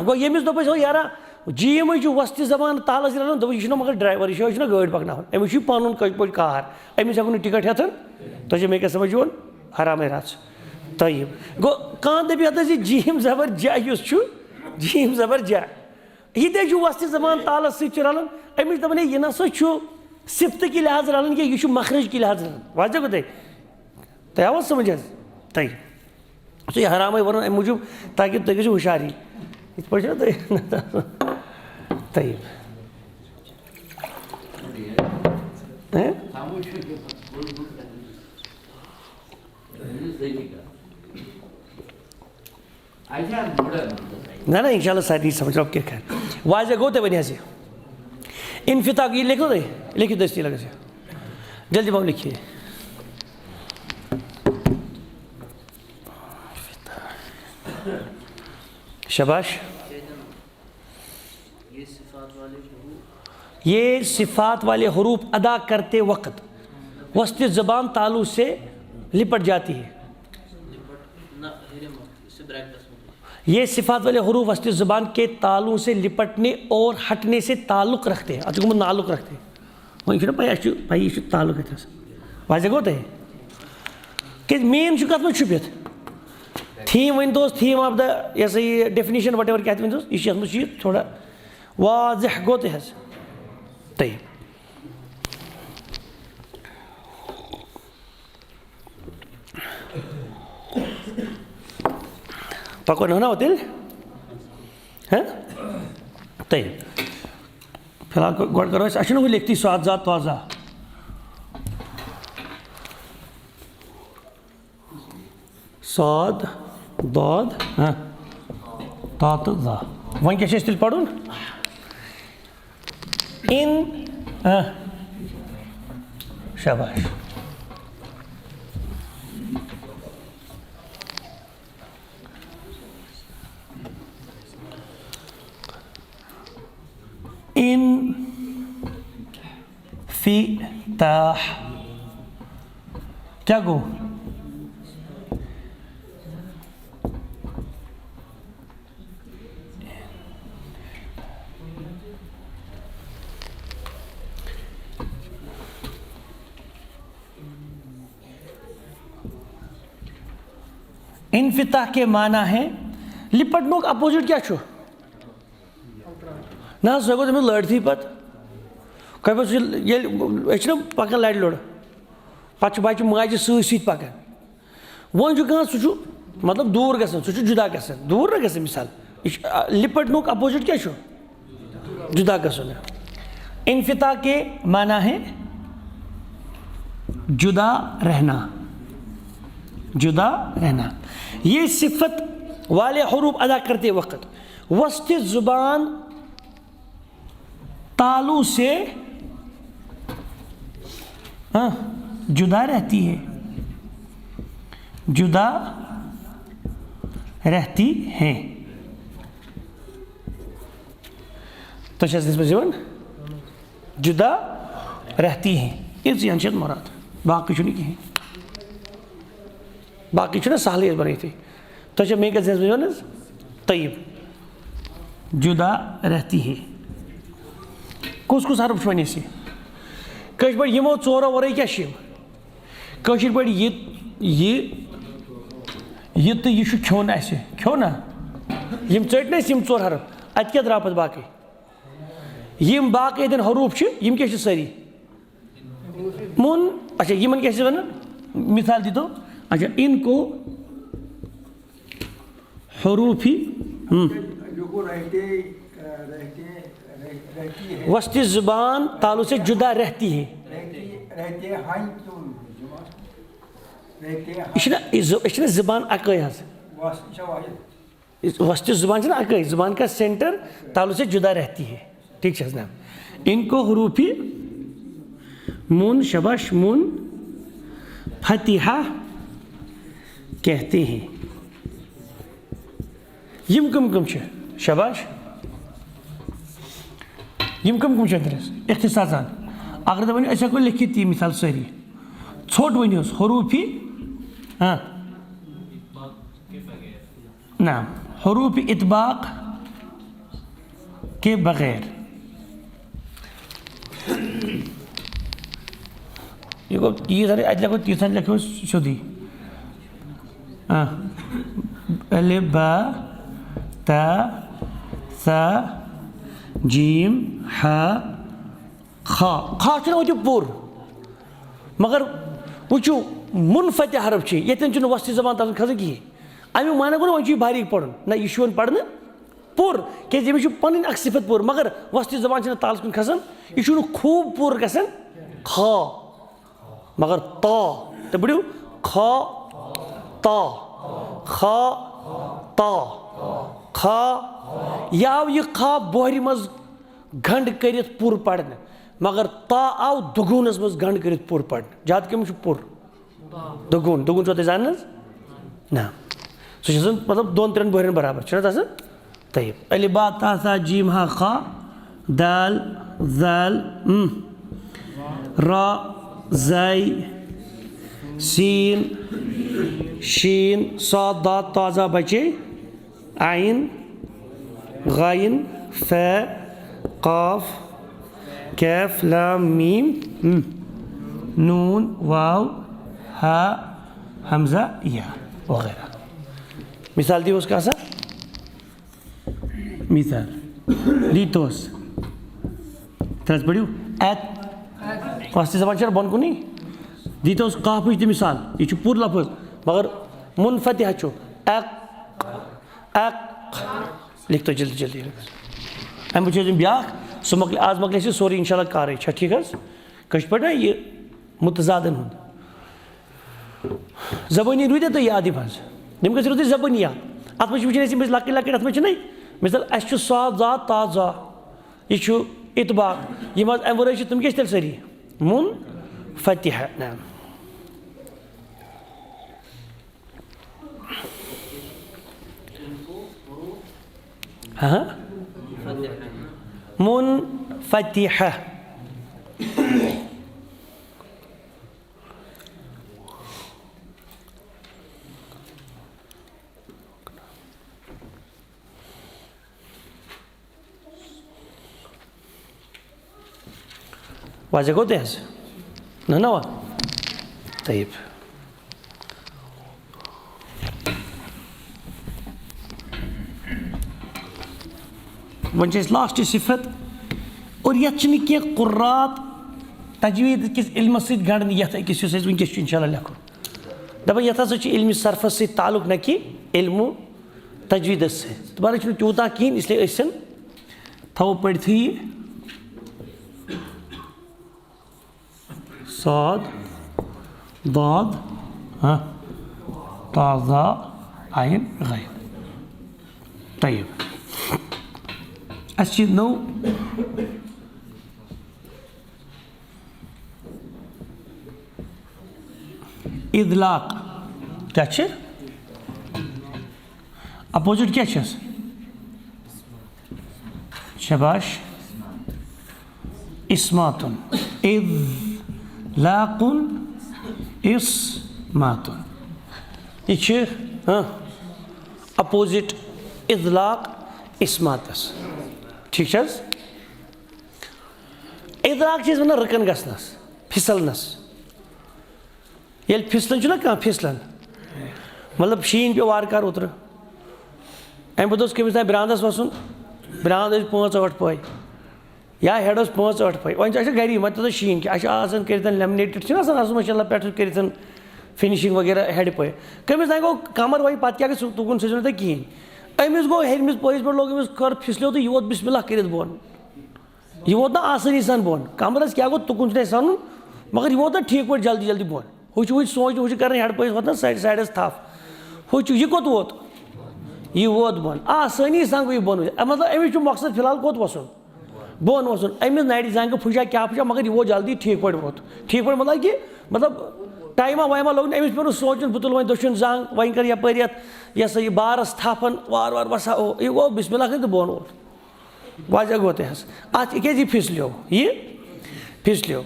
گوٚو، ییٚمِس دوٚپ اَسہِ، "ہو یارا، جی یِمَے چھُ وۄستہِ زبان تالَس رَلان۔" دوٚپُن، "یہِ چھُنہ مگر ڈرٛایوَر، یہِ چھُ، یہِ چھُنہ گٲڑۍ پَکناوان، أمِس چھُ پَنُن کٔتھۍ پٲٹھۍ کار، أمِس ہٮ۪کو نہٕ ٹِکَٹ ہٮ۪تھ۔" تۄہہِ چھا مےٚ کَتھ سَمٕجھ یِوان؟ حرامٕے رَژھ۔ طیب۔ گوٚو، کانٛہہ دَپہِ، یَتھ حظ یہِ جیٖم زبر جا یُس چھُ، جیٖم زبر جا۔ یہِ تہِ چھُ وۄستہِ زبان تالَس سۭتۍ چھُ رَلان۔ أمِس دَپان، "ہے، یہِ نہ سا چھُ، صفتہٕ کہِ لحاظہٕ رلان کینٛہہ، یہِ چھُ مخرج کہِ لحاظہٕ رلان۔ واضح گوٚو تۄہہِ؟ تۄہہِ آوا سمجھ حظ؟ تۄہہِ سُہ یہِ حرامٕے ووٚنُن اَمہِ موٗجوٗب تاکہِ تُہۍ گٔژھِو ہُشار۔ یِتھ پٲٹھۍ چھُنہ تۄہہِ؟ طیب۔ ہہ؟ نہ نہ، انشاءاللہ سارنٕے سمجھ، رۄب کیٛاہ کرِ۔ واضح گوٚو تۄہہِ وۄنۍ حظ یہِ؟ انفطاق، یہِ لیکھو تُہۍ؟ لیکھِو دٔستی لگس یہِ۔ جلدی پہم لیکھیے۔ شاباش۔ یہ صفات والے حروف ادا کرتے وقت وسط زبان تالو سے لپٹ جاتی ہے۔ یہ صفات والے حروف وسط زبان کے تالوں سے لپٹنے اور ہٹنے سے تعلق رکھتے ہیں، اچھا، گوٚمُت نالُک رکھتے ہیں۔ وۄنۍ چھُنہ پَے، اَسہِ چھُ پَیی، یہِ چھُ تعلق اَتہِ آسان۔ واضح گوٚو تۄہہِ؟ کیٛازِ مین چھُ کَتھ منٛز چھُپِتھ؟ Theme ؤنۍ توس، theme of the، یہِ ہسا یہِ definition، whatever، کیٛاہ تہِ ؤنۍ توس، یہِ چھُ یَتھ منٛز چھُ یہِ تھوڑا واضح گوٚو تۄہہِ حظ۔ تۄہہِ۔ پَکو نہ، نہ، تیٚلہِ؟ ہہ؟ تۄہہِ۔ فی الحال گۄ-، گۄڈٕ کَرو أسۍ، اَسہِ چھُنہٕ ہُہ لیکھتٕے صاد زا طا زا۔ صاد، ضاد، ہہ، طا تہٕ ظا۔ وۄنۍ کیٛاہ چھُ اَسہِ تیٚلہِ پَرُن؟ ان، ہہ، شاباش۔ انفطاح۔ کیٛاہ گوٚو؟ انفطاح کے معنی ہے، لپٹنُک opposite کیٛاہ چھُ؟ نہ حظ، سُہ گوٚو تٔمِس لٲرتھٕے پَتہٕ۔ کَمہِ پَتہٕ سُہ ییٚلہِ، ییٚلہِ أسۍ چھِنہ پَکان لَرِ لوٚرٕ، پَتہٕ چھُ بَچہِ ماجہِ سۭتۍ سۭتۍ پَکان۔ وۄنۍ چھُ کانٛہہ، سُہ چھُ مطلب دوٗر گژھان، سُہ چھُ جُدا گژھان، دوٗر نہ گژھان۔ مِثال، یہِ چھُ، آ، لِپٹنُک opposite کیٛاہ چھُ؟ جُدا گژھُن۔ انفطاح کے معنی ہے جُدا رہنا، جُدا رہنا۔ یہ صفت والے حروف ادا کرتے وقت وسط زبان تالو سے، ہاں، جدا رہتی ہے، جدا رہتی ہے۔ تو چھا اس میں جدا رہتی ہے، یہ زیان چھِ مراد، باقی چھُنہٕ کِہیٖنۍ۔ باقی چھُنہ سہلٕے أسۍ بنٲیتھٕے۔ تۄہہِ چھا مےٚ کیٛاہ زیادٕ وَنان حظ؟ طیب۔ جدا رہتی ہے۔ کُس کُس حرف چھُ وۄنۍ اَسہِ؟ کٲشِر پٲٹھۍ یِمو ژورو ورٲے کیٛاہ چھِ یِم؟ کٲشِر پٲٹھۍ یہِ، یہِ، یہِ تہٕ یہِ چھُ کھیوٚن اَسہِ۔ کھیوٚن نا؟ یِم ژٔٹۍ نہ اَسہِ یِم ژور حرف۔ اَتہِ کیٛاہ درٛاو پَتہٕ باقٕے؟ یِم باقٕے اَتٮ۪ن حروٗف چھِ، یِم کیٛاہ چھِ سٲری؟ مُن، اچھا، یِمن کیٛاہ چھِ وَنان؟ مِثال دیٖتو۔ اچھا، ان کو حروفی، ہم۔ جو کو رہتے، رہتے، رہ-، رہتی ہے۔ وسط زبان تالو سے جدا رہتی ہے۔ رہتی، رہتے ہیں کیوں؟ رہتے ہیں۔ یہِ چھِنہ، یہِ ز-، یہِ چھِنہ زبان اَکٲے حظ۔ وس-، یہِ چھا واحد؟ وسط زبان چھِنہ اَکٲے، زبان کا center تالو سے جدا رہتی ہے۔ ٹھیٖک چھِ حظ نہ؟ ان کو حروفی مُن، شاباش، مُن فتحہ کہتے ہیں۔ یِم کٕم کٕم چھِ؟ شاباش۔ یِم کٕم کٕم چھِ اَتہِ؟ اختصاصاً۔ اگر تُہۍ ؤنِو، أسۍ ہٮ۪کو لیکھِتھ یہِ مثال سٲری۔ ژھوٚٹ ؤنِو حظ، حروفی، ہاں۔ نہ، حروف اطباق کے بغیر۔ یہِ گوٚو تیٖژ ہن، اَتہِ لیکھو تیٖژ ہن، لیکھو سیوٚدُے۔ آ۔ الف، با، تا، ثا، جیم، ہا، خا، خا چھُنہٕ وۄنۍ تہِ پوٚر، مگر وۄنۍ چھُ منفتح حرف چھُ، ییٚتٮ۪ن چھُنہٕ وسطی زبان تَتھ کھسان کِہیٖنۍ۔ اَمیُک معنی گوٚو نہٕ وۄنۍ چھُ یہِ باریٖک پَرُن، نہ، یہِ چھُ یِوان پَرنہٕ پوٚر، کیٛازِ أمِس چھُ پَنٕنۍ اَکھ صفت پوٚر، مگر وسطی زبان چھِنہٕ تالَس کُن کھسان، یہِ چھُنہٕ خوٗب پوٚر گژھان۔ خا، مگر تا، تہٕ پٔرِو، خا، تا، خا، تا، خا۔ یہِ آو یہِ خا بۄہرِ منٛز گنٛڈ کٔرِتھ پوٗرٕ پرنہٕ، مگر تا آو دُگوٗنس منٛز گنٛڈ کٔرِتھ پوٗرٕ پرنہٕ۔ زیادٕ کٔمِس چھُ پوٗرٕ؟ دُگوٗن۔ دُگوٗن چھُوا تۄہہِ زانان حظ؟ نہ۔ سُہ چھُ آسان، مطلب، دۄن ترٛٮ۪ن بۄہرٮ۪ن برابر۔ چھُنہ تَتھ آسان؟ طیب۔ الف با تا ثا جیم ہا خا دال ذال م را زاے سین شین صاد ضاد طا ظا بچے عین غین فے قاف کیف لام میم م نون واو ہا ہمزہ یا وغیرہ۔ مثال دیوس کانٛہہ سا؟ مثال دیتوس۔ ترٛےٚ پٔرِو۔ ایت۔ وسطی زبان چھےٚ بۄن کُنُے۔ دیتوس قافٕچ تہِ مثال۔ یہِ چھُ پوٗرٕ لفظ، مگر منفتح چھُ۔ ایق۔ ایق۔ لیکھ تو جلدی جلدی۔ اَمہِ پَتہٕ چھُ اَسہِ بیٛاکھ، سُہ مۄکلہِ، آز مۄکلہِ اَسہِ سورُے اِنشاء اللہ کارٕے۔ چھا ٹھیٖک حظ؟ کٲشِر پٲٹھۍ نا یہِ متضادن ہُنٛد۔ زبٲنی روٗدیا تۄہہِ یاد یِم حظ؟ یِم گٔژھۍ روزٕنۍ زبٲنی یاد۔ اَتھ منٛز چھِ وٕچھان أسۍ یِم ٲسۍ لۄکٕٹۍ لۄکٕٹۍ، اَتھ منٛز چھِنَے، مثال، اَسہِ چھُ صاد ضاد تا ظا، یہِ چھُ اطباق۔ یِم حظ اَمہِ وَرٲے چھِ تِم کیٛاہ چھِ تیٚلہِ سٲری؟ منفتحہ۔ نعم۔ ہاں؟ منفتحہ۔ واضح گوٚو تۄہہِ حظ؟ نہ، نہ، وا؟ طیب۔ وۄنۍ چھِ أسۍ لاسٹ صفت، اور یَتھ چھِنہٕ کینٛہہ قرات تجوید کِس علمس سۭتۍ گنٛڈنہٕ یَتھ أکِس، یُس اَسہِ وٕنکیٚس چھُ اِنشاء اللہ لیکھُن۔ دَپان یَتھ ہسا چھُ علمِ صرفس سۭتۍ تعلق، نہ کہِ علمُ تجویدس سۭتۍ۔ تہٕ بَرٕ چھُنہٕ تیوٗتاہ کِہیٖنۍ، اس لیے أسۍ چھِنہٕ تھاوو پٔرِتھٕے یہِ۔ صاد، ضاد، ہاں، تا ظا، عین، غین۔ طیب۔ اَسہِ چھِ نٔو اِدلاق۔ کیٛاہ چھِ؟ اپوزٹ کیٛاہ چھَس؟ شاباش۔ اِسماتُن۔ اِدلاقُن۔ اِسماتُن۔ یہِ چھِ، ہاں، اپوزٹ اِدلاق اِسماتَس۔ ٹھیٖک چھِ حظ؟ اِدراک چھِ أسۍ وَنان رٕکَن گژھنَس، پھِسَلنَس۔ ییٚلہِ پھِسلان چھُنہ کانٛہہ، پھِسلان، مطلب، شیٖن پیوٚو وارٕ کارٕ اوترٕ، اَمہِ پَتہٕ اوس کٔمِس تام برٛانٛدَس وَسُن، برٛانٛد ٲسۍ پانٛژھ ٲٹھ پٔے یا ہٮ۪ڈ اوس پانٛژھ ٲٹھ پٔے۔ وۄنۍ چھِ اَسہِ گَری، وۄنۍ تَتھ شیٖن کہِ اَسہِ چھُ آسان کٔرِتھ لیمنیٹڈ، چھِنہ آسان اَصٕل ماشاء اللہ پٮ۪ٹھٕ کٔرِتھ فِنِشِنٛگ وغیرہ ہٮ۪ڈِ پٔے۔ کٔمِس تام گوٚو کَمَر وۄنۍ، پَتہٕ کیٛاہ گژھِ، تُکُن سوٗزِو نہٕ تۄہہِ کِہیٖنۍ۔ أمِس گوٚو ہیٚرمِس پٔیِس پٮ۪ٹھ لوٚگ أمِس کھۄر پھِسلیو تہٕ یہِ ووت بِسمِ اللہ کٔرِتھ بۄن۔ یہِ ووت نہٕ آسٲنی سان بۄن۔ کَمرَس کیٛاہ گوٚو، تُکُن چھُنہٕ اَسہِ سَنُن، مگر یہِ ووت نہ ٹھیٖک پٲٹھۍ جلدی جلدی بۄن۔ ہُہ چھُ وٕنہِ سونٛچان، ہُہ چھُ کَران ہٮ۪ڈ پٔیِس وۄتھان سایڈ-، سایڈَس تھَپھ۔ ہُہ چھُ، یہِ کوٚت ووت؟ یہِ ووت بۄن۔ آسٲنی سان گوٚو یہِ بۄن۔ اَ، مطلب، أمِس چھُ مقصد فی الحال کوٚت وَسُن؟ بۄن وَسُن۔ أمِس نَرِ زَنٛگہٕ پھُچا کیٛاہ پھُچا، مگر یہِ ووت جلدی ٹھیٖک پٲٹھۍ ووت۔ ٹھیٖک پٲٹھۍ مطلب کہِ، مطلب، ٹایما وایما لوٚگ نہٕ أمِس پٮ۪ٹھ سونٛچُن، بہٕ تُلہٕ وۄنۍ دٔچھُن زنٛگ، وۄنۍ کَرٕ یَپٲرۍ یَتھ، یہِ ہسا یہِ بارَس تھَپھ ہَن وارٕ وارٕ وَسا، او، یہِ گوٚو بِسمِ اللہ کٔرِتھ تہٕ بۄن ووت۔ واضح گوٚو تۄہہِ حظ؟ اَتھ یہِ کیٛازِ یہِ پھِسلیو؟ یہِ پھِسلیو۔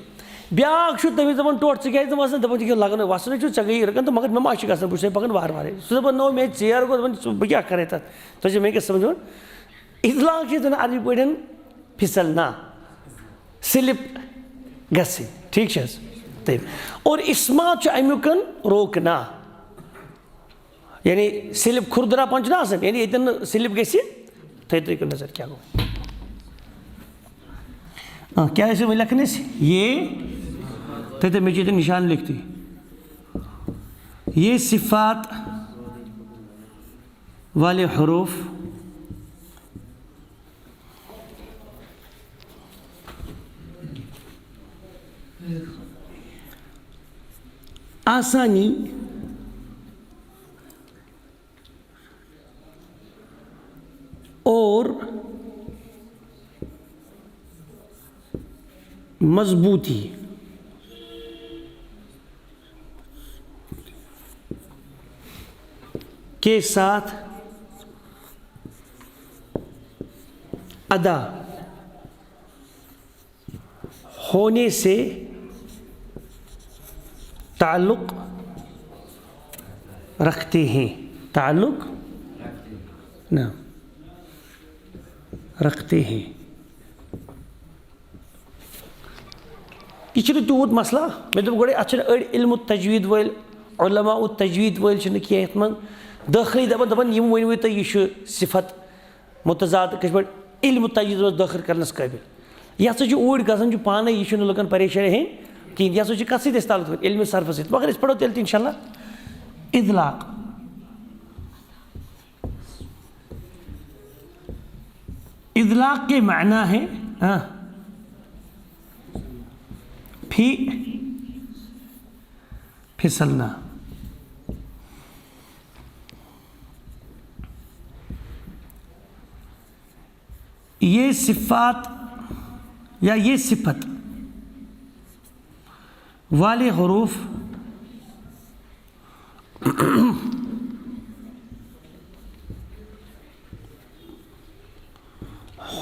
بیٛاکھ چھُ تٔمِس دَپان، "ٹوٹھ، ژٕ کیٛازِ نہٕ وَسان؟" دَپان، "یہِ کہِ لَگان وَسان چھُ ژےٚ گٔیی رٕکَن تہٕ مگر مےٚ ما چھُ گژھان، بہٕ چھُسَے پَکان وارٕ وارَے۔" سُہ دَپان، "نو، مےٚ ژیر گوٚو، دَپان، ژٕ، بہٕ کیٛاہ کَرَے تَتھ؟" تۄہہِ چھِ مےٚ کیٛاہ سَمجھ یِوان؟ اِطلاق چھِ زَن عربی پٲٹھۍ پھِسَلنا، سِلِپ گژھٕنۍ، ٹھیٖک چھِ حظ؟ طیب۔ اور اِسمات چھُ اَمیُک روکنا۔ یعنی سِلِپ کھُردراپن چھُنہ آسان، یعنی ییٚتٮ۪ن نہٕ سِلِپ گژھِ، تُہۍ، تُہۍ کٔرِو نظر کیٛاہ گوٚو۔ آ، کیٛاہ ٲسۍ وۄنۍ لیکھان أسۍ؟ یہ، تہٕ تہٕ مےٚ چھِ ییٚتہِ نِشان لیکھتٕے۔ یہ صفات والے حروف آسانی اور مضبوطی کے ساتھ ادا ہونے سے تعلق رکھتے ہیں۔ تعلق نہ رکھتے ہیں۔ یہ چھُنہٕ تیوٗت مسئلہ۔ مےٚ دوٚپ گۄڈے، اتھ چھِنہٕ أڑۍ علم التجوید وٲلۍ، علماء التجوید وٲلۍ چھِنہٕ کینٛہہ یتھ منٛز دٲخلٕے دپان، دپان یِم ؤنِو تُہۍ، یہِ چھُ صفت متضاد کٲشِر پٲٹھۍ علم تجوید منٛز دٲخل کرنس قٲبل۔ یہِ ہسا چھُ اوٗرۍ گژھان چھُ پانے، یہِ چھُنہٕ لُکن پریشٲنی ہیٚنۍ کِہیٖنۍ۔ یہِ ہسا چھُ کتھ سۭتۍ اَسہِ تعلق تھاوُن؟ علم صرفس سۭتۍ۔ مگر أسۍ پرو تیٚلہِ تہِ انشاءاللہ۔ اطلاق، اطلاق کے معنی ہے، ہاں، پھی پھسلنا۔ یہ صفات یا یہ صفت والے حروف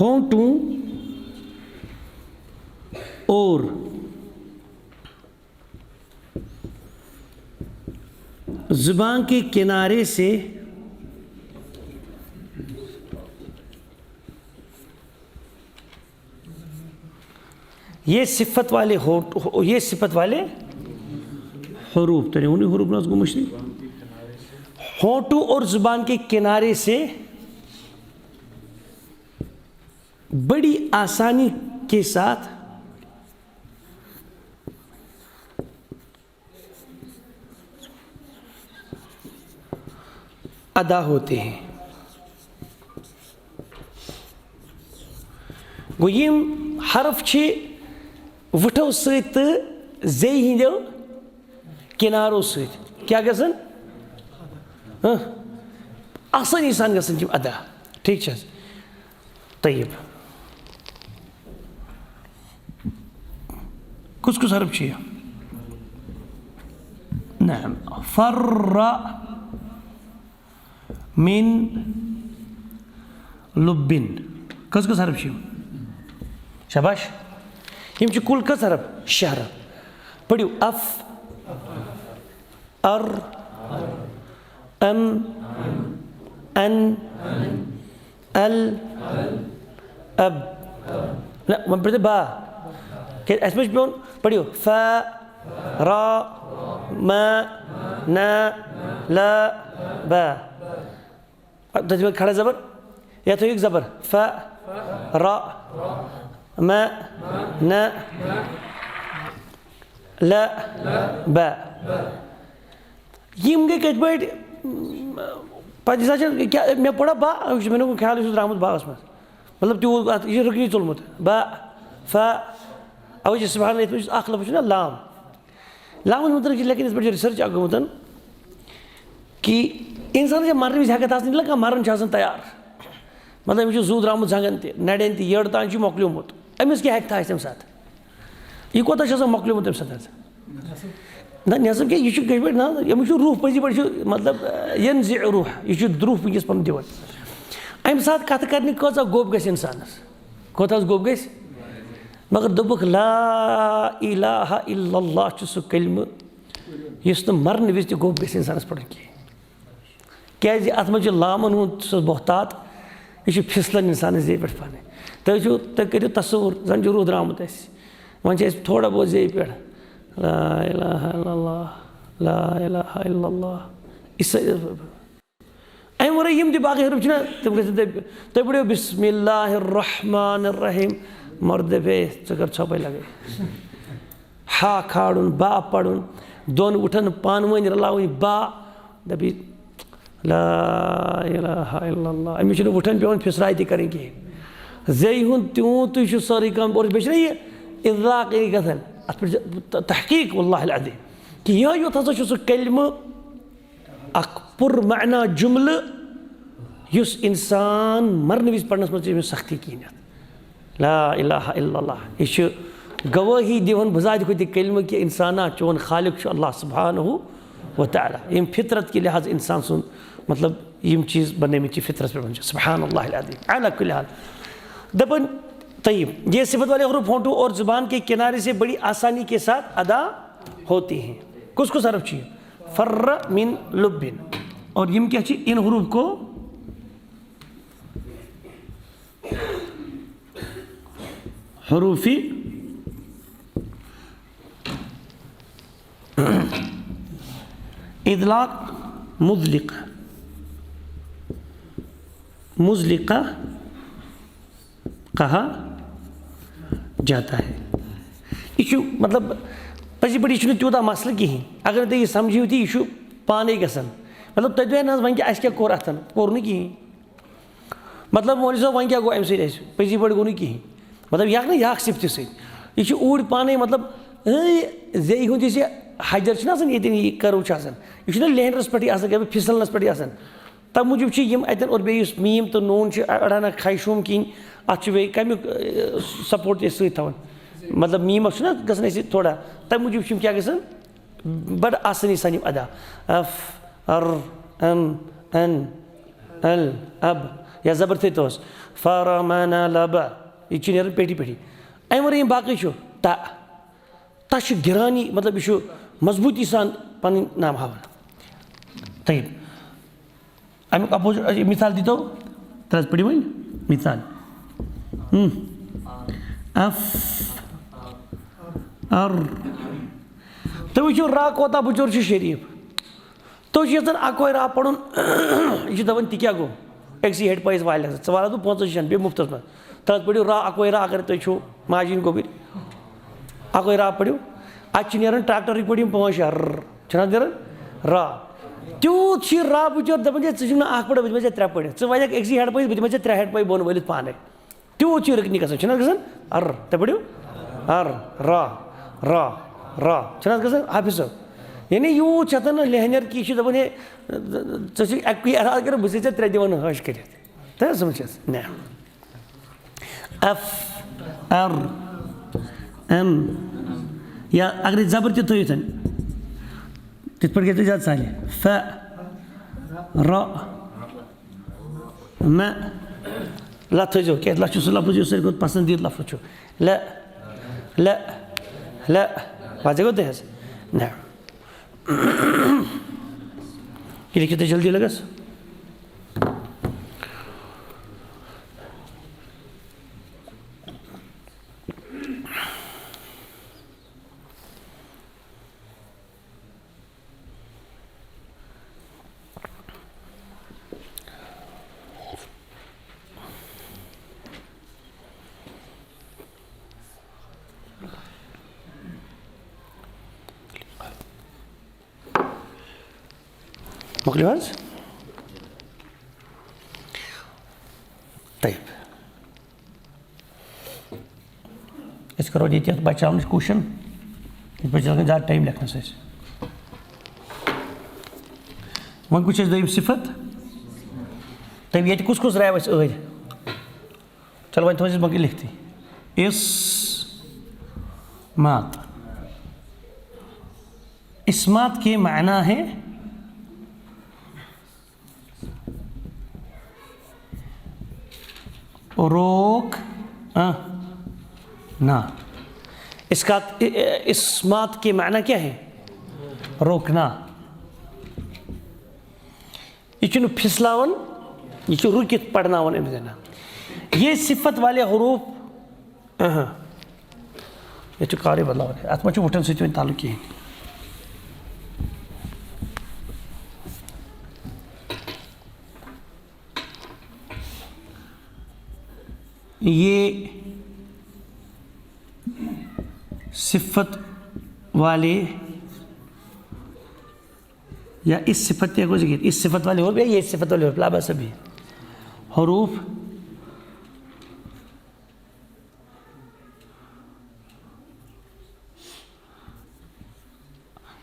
ہونٹوں اور زبان کے کنارے سے یہ صفت والے ہونٹ، یہ صفت والے حروف، تیرے انہیں حروف ناز کو مشتی، ہونٹوں اور زبان کے کنارے سے بڑی آسانی کے ساتھ ادا ہوتے ہیں۔ گوٚو، یِم حرف چھِ وٕٹھو سۭتۍ تہٕ زیٚیہِ ہٕنٛدیو کِنارو سۭتۍ کیٛاہ گژھن؟ ہہ؟ آسٲنی سان گژھن یِم ادا۔ ٹھیٖک چھِ حظ؟ طیب۔ کُس کُس حرف چھُ یہِ؟ نعم۔ فر من لبن۔ کٔژ کٔژ حرف چھِ یِم؟ شاباش۔ یِم چھِ کُل کٔژ حرف؟ شےٚ حرف۔ پٔرِو اف، ار، ام، ان، ال، اب۔ نہ، وۄنۍ پٔرِو با۔ کیٛازِ اَسہِ ما چھُ پیوٚن؟ پٔرِو ف، را، م، ن، ل، ب۔ تَتہِ منٛز کھڑا زبر، یَتھ تھٲیِو زبر۔ ف، ر، م، ن، ل، ب۔ یِم گٔے کِتھ پٲٹھۍ؟ پَتہٕ یہِ سا چھِ کیٛاہ، مےٚ پوٚرا با، یہِ چھُ مےٚ نہٕ خیال، یہِ چھُ درٛامُت باغَس منٛز۔ مطلب، تیوٗت اَتھ، یہِ چھُ رُکنٕے ژوٚلمُت۔ با، ف، اَوَے چھِ سبحان اللہ، یَتھ منٛز چھُ اَکھ لفظ چھُنہ لام۔ لامَس مُتعلِق چھِ لیکن یِتھ پٲٹھۍ چھِ research اَکھ گوٚمُت کہِ اِنسانَس چھِ مرنہٕ وِزِ ہٮ۪کَتھ آسان، ییٚلہِ کانٛہہ مَرُن چھُ آسان تیار۔ مطلب، أمِس چھُ زُو درٛامُت زنٛگَن تہِ، نَرٮ۪ن تہِ، یٔڈ تام چھُ مۄکلیومُت۔ أمِس کیٛاہ ہٮ۪کتھا آسہِ تَمہِ ساتہٕ؟ یہِ کوٗتاہ چھُ آسان مۄکلیومُت تَمہِ ساتہٕ حظ؟ نہ، نٮ۪صٕب کیٛاہ، یہِ چھُ کٔشۍ پٲٹھۍ نہ، أمِس چھُ روح پٔزی پٲٹھۍ چھُ، مطلب، یَنزِع روح، یہِ چھُ روح وٕنکیٚس پَنُن دِوان۔ اَمہِ ساتہٕ کَتھٕ کَرنہِ کۭژاہ گوٚب گژھِ اِنسانَس؟ کوٗتاہ حظ گوٚب گژھِ؟ مگر دوٚپُکھ، لا الہ الا اللہ چھُ سُہ کلمہٕ یُس نہٕ مرنہٕ وِزِ تہِ گوٚب گژھِ اِنسانَس پَرُن کینٛہہ۔ کیٛازِ اَتھ منٛز چھُ لامَن ہُنٛد سُہ بہتات، یہِ چھُ پھِسلان اِنسانَس زیٚیہِ پٮ۪ٹھ پَنٕنۍ۔ تُہۍ چھِو، تُہۍ کٔرِو تصوُر، زَن چھُ روح درٛامُت اَسہِ، وۄنۍ چھِ اَسہِ تھوڑا بہت زیٚیہِ پٮ۪ٹھ، لا الہ الا اللہ، لا الہ الا اللہ، یہِ سا-، اَمہِ ورٲے یِم تہِ باقٕے حرف چھِنہ، تِم گژھن تُہۍ، تُہۍ پٔرِو بسم اللہ الرحمن الرحیم۔ مردے پے، ژٕ کر ژھۄپے لگے۔ ہا کھالُن، با پرُن، دۄن وُٹھن پانہٕ ؤنۍ رلاوٕنۍ با، دپی، لا الہ الا اللہ۔ أمِس چھُنہٕ وُٹھن پٮ۪وان پھِسراے تہِ کرٕنۍ کِہیٖنۍ۔ زیٚیہِ ہُنٛد تیوٗت تُہۍ چھِو سٲرٕے کٲم، اور بیٚیہِ چھِنہ یہِ اطلاق یہِ گژھان، اَتھ پٮ۪ٹھ چھِ تحقیق واللہ العظیم، کہِ یِہوٚے یوت ہسا چھُ سُہ کلمہٕ اکھ پُر معنا جملہٕ، یُس انسان مرنہٕ وِزِ پرنس منٛز چھِ أمِس سختی کِہیٖنۍ اَتھ۔ لا الہ الا اللہ۔ یہِ چھُ گوٲہی دِوان بذاتِ خود یہِ کلمہٕ کہِ انسانا، چون خالق چھُ اللہ سبحانہ و تعالیٰ۔ یِم فطرت کہِ لحاظ انسان سُنٛد، مطلب، یِم چیٖز بنٲومٕتۍ چھِ فطرت پٮ۪ٹھ بنان چھِ۔ سبحان اللہ العظیم۔ علی کل حال۔ دپان، طیب، یہ صفت والے حروف ہونٹوں اور زبان کے کنارے سے بڑی آسانی کے ساتھ ادا ہوتی ہیں۔ کُس کُس حرف چھُ یہِ؟ فر من لبن۔ اور یِم کیٛاہ چھِ؟ ان حروف کو حروف اطلاق مطلق، مطلقہ کہا جاتا ہے۔ یہِ چھُ، مطلب، پٔزی پٲٹھۍ یہِ چھُنہٕ تیوٗتاہ مسلہٕ کِہیٖنۍ۔ اگر نہٕ تُہۍ یہِ سمجھِو تہِ، یہِ چھُ پانَے گژھان۔ مطلب، تُہۍ دِیِو نہ حظ، وۄنۍ کیٛاہ، اَسہِ کیٛاہ کوٚر اَتھَن؟ کوٚر نہٕ کِہیٖنۍ۔ مطلب، مولوی صٲب، وۄنۍ کیٛاہ گوٚو اَمہِ سۭتۍ اَسہِ؟ پٔزی پٲٹھۍ گوٚو نہٕ کِہیٖنۍ۔ مطلب، یہِ ہٮ۪کہٕ نہٕ یہِ اَکھ صِفتہِ سۭتۍ۔ یہِ چھُ اوٗرۍ پانَے، مطلب، اے، زیٚیہِ ہُنٛد یُس یہِ حجر چھُنہٕ آسان، ییٚتٮ۪ن یہِ کَرٕو چھُ آسان، یہِ چھُنہٕ لینڈرَس پٮ۪ٹھٕے آسان، کینٛہہ، پھِسلنَس پٮ۪ٹھٕے آسان۔ تَمہِ موٗجوٗب چھِ یِم اَتٮ۪ن، اور بیٚیہِ یُس میٖم تہٕ نوٗن چھِ، اَ-، اَڑان اَکھ خیشوٗم کِنۍ، اَتھ چھُ بیٚیہِ کَمیُک، اَ، سپورٹ تہِ أسۍ سۭتۍ تھاوان۔ مطلب، میٖمَس چھُنہ گژھان اَسہِ تھوڑا، تَمہِ موٗجوٗب چھِ یِم کیٛاہ گژھان؟ بڑٕ آسٲنی سان یِم ادا۔ اف، ار، ام، ان، ال، اب۔ یا زبر تھٲیِتھ اوس۔ فرمن لبا۔ یہِ چھُ نیران پیٹھی پیٹھی۔ اَمہِ ورٲے یِم باقٕے چھُ، تہ۔ تہ چھُ گِرانی، مطلب، یہِ چھُ مضبوٗطی سان پنٕنۍ نام ہاوان۔ طیب۔ اَمیُک اپوزِٹ، مثال دیٖتو، ترٛےٚ حظ پٔرِو وۄنۍ، مثال۔ ہم۔ اف، ار۔ تُہۍ وٕچھِو، را کوتاہ بُچور چھُ شریٖف۔ تُہۍ چھِو یَژھان اَکوے را پَرُن، یہِ چھُ دَپان، تہِ کیٛاہ گوٚو؟ أکسٕے ہیٚٹہِ پایِس والہِ ہسا، ژٕ وَلہٕ بہٕ پانٛژَن شٮ۪ن، بیٚیہِ مُفتَس منٛز۔ تَتھ پٔرِو را، اَکوے را، اگر تُہۍ چھِو ماجہِ ہِنٛدۍ گوٚبٕرۍ۔ اَکوے را پٔرِو۔ اَتہِ چھِ نیران ٹرٛیکٹَرٕکۍ پٲٹھۍ یِم پانٛژھ شےٚ، ررر۔ چھُنہٕ حظ نیران؟ را۔ تیوٗت چھِ یہِ را بُچور دَپان، ہے، ژٕ چھُکھ نہٕ اَکھ پٔرِتھ، بہٕ دِمَے ژےٚ ترٛےٚ پٔرِتھ۔ ژٕ وَنَکھ أکسٕے ہیٚٹہِ پایِس، بہٕ دِمَے ژےٚ ترٛےٚ ہیٚٹہِ پایِس بۄن وٲلِتھ پانَے۔ تیوٗت چھُ یہِ رٕکنی گژھان، چھُنہٕ حظ گژھان؟ ار، تُہۍ پٔرِو، ار، را، را، چھُنہٕ حظ گژھان؟ حافظ صٲب، یعنی یوٗت چھِ اَتھ نہٕ لہنیر کہِ یہِ چھُ دَپان، ہے، ژٕ چھُکھ اَکُے اِرادٕ کَران، بہٕ چھُسے ژےٚ ترٛےٚ دِوان حٲش کٔرِتھ۔ تہٕ سَمجھ چھَس؟ نہ۔ اف، ار، ام، یا اگرے زبر تہِ تھٲیِتھ، تِتھ پٲٹھۍ گژھِ زیادٕ سہلٕے۔ ف، ر، مہ، لہ تھٲیزیو، کیٛازِ لہ چھُ سُہ لفظ یُس ساروی کھۄتہٕ پسندیدٕ لفظ چھُ۔ لہ، لہ، لہ، واضح گوٚو تۄہہِ حظ؟ نہ۔ یہِ لیکھِو تُہۍ جلدی لگس۔ مۄکلیو حظ؟ طیب۔ أسۍ کرو ییٚتہِ یَتھ بچاونٕچ کوٗشِش۔ یِتھ پٲٹھۍ چھِ لگان زیادٕ ٹایم لیکھنَس اَسہِ۔ وۄنۍ کُس چھِ اَسہِ دوٚیِم صفت؟ تٔمۍ ییٚتہِ کُس کُس درٛاو اَسہِ ٲدۍ؟ چلو وۄنۍ تھٲوزِ بہٕ لیکھتٕے۔ اس مات۔ اسمات کے معنی ہے روک، آ، نا۔ اس کا، اسمات کے معنی کیا ہے؟ روکنا۔ یہ چھُنہٕ پھسلاوان، یہ چھُ رُکِتھ پرناوان أمِس زَنان۔ یہ صفت والے حروف، اہاں۔ ییٚتہِ چھُ کارٕے بدلاوان۔ اَتھ منٛز چھُ وُٹھن سۭتۍ وۄنۍ تعلق کِہیٖنۍ۔ یہ صفت والے یا اس صفت تے کو ذکر، اس صفت والے حروف یا یہ صفت والے حروف، لا بأس به۔ حروف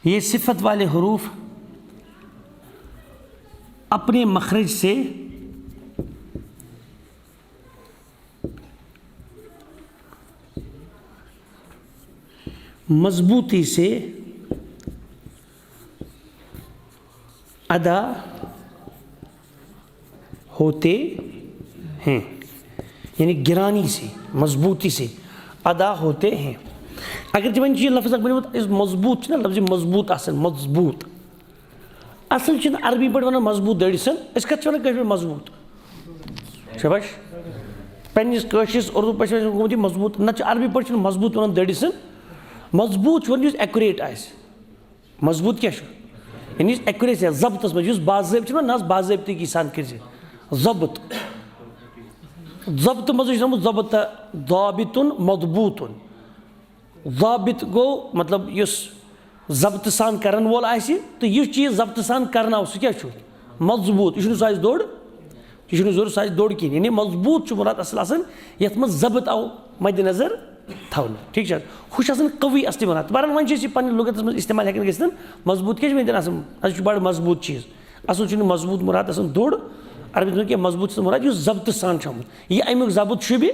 یہ صفت والے حروف اپنے مخرج سے مضبوطی سے ادا ہوتے ہیں، یعنی گرانی سے، مضبوطی سے ادا ہوتے ہیں۔ اگر تہِ وۄنۍ چھُ یہِ لفظ اکھ بنیومُت، یُس مضبوط چھُنہ، لفظ مضبوط آسان، مضبوط۔ اصل چھِنہٕ عربی پٲٹھۍ ونان مضبوط دٔرۍ سن، أسۍ کتھ چھِ ونان کٲشِر پٲٹھۍ مضبوط؟ شاباش۔ پننِس کٲشرِس اردو پٲٹھۍ چھِ أسۍ گوٚمُت یہِ مضبوط، نتہٕ چھُ عربی پٲٹھۍ چھِنہٕ مضبوط ونان دٔرۍ سن۔ مضبوط چھُ ونان یُس accurate آسہِ۔ مضبوط کیٛاہ چھُ؟ یعنی یُس accuracy آسہِ، ضبطس منٛز، یُس باضٲبطہٕ چھُنہ، نہ حظ، باضٲبطگی سان کٔرۍ زِ ضبط۔ ضبطہٕ منٛزٕے چھُ آمُت ضبط، ضابطٌ مضبوطٌ۔ ضابط گوٚو مطلب یُس ضبطہٕ سان کرن وول آسہِ، تہٕ یُس چیٖز ضبطہٕ سان کرناو، سُہ کیٛاہ چھُ؟ مضبوط۔ یہِ چھُنہٕ سُہ آسہِ دوٚر، یہِ چھُنہٕ ضروٗرت سُہ آسہِ دوٚر کِہیٖنۍ۔ یعنی مضبوط چھُ مُراد اصل آسان، یتھ منٛز ضبط آو مدِ نظر تھاونہٕ۔ ٹھیٖک چھا؟ ہُہ چھُ آسان قوی اصلی مُراد۔ بہرحال، وۄنۍ چھِ أسۍ یہِ پننہِ لُغتس منٛز استعمال ہٮ۪کان گٔژھِتھ، مضبوط کیٛاہ چھُ وۄنۍ دِنہٕ آسان؟ اَسہِ چھُ بڑٕ مضبوط چیٖز۔ اصل چھُنہٕ مضبوط مُراد آسان دوٚر، عربی منٛز کینٛہہ، مضبوط چھُ مُراد یُس ضبطہٕ سان چھُ آمُت۔ یہِ امیُک ضبط شوٗبہِ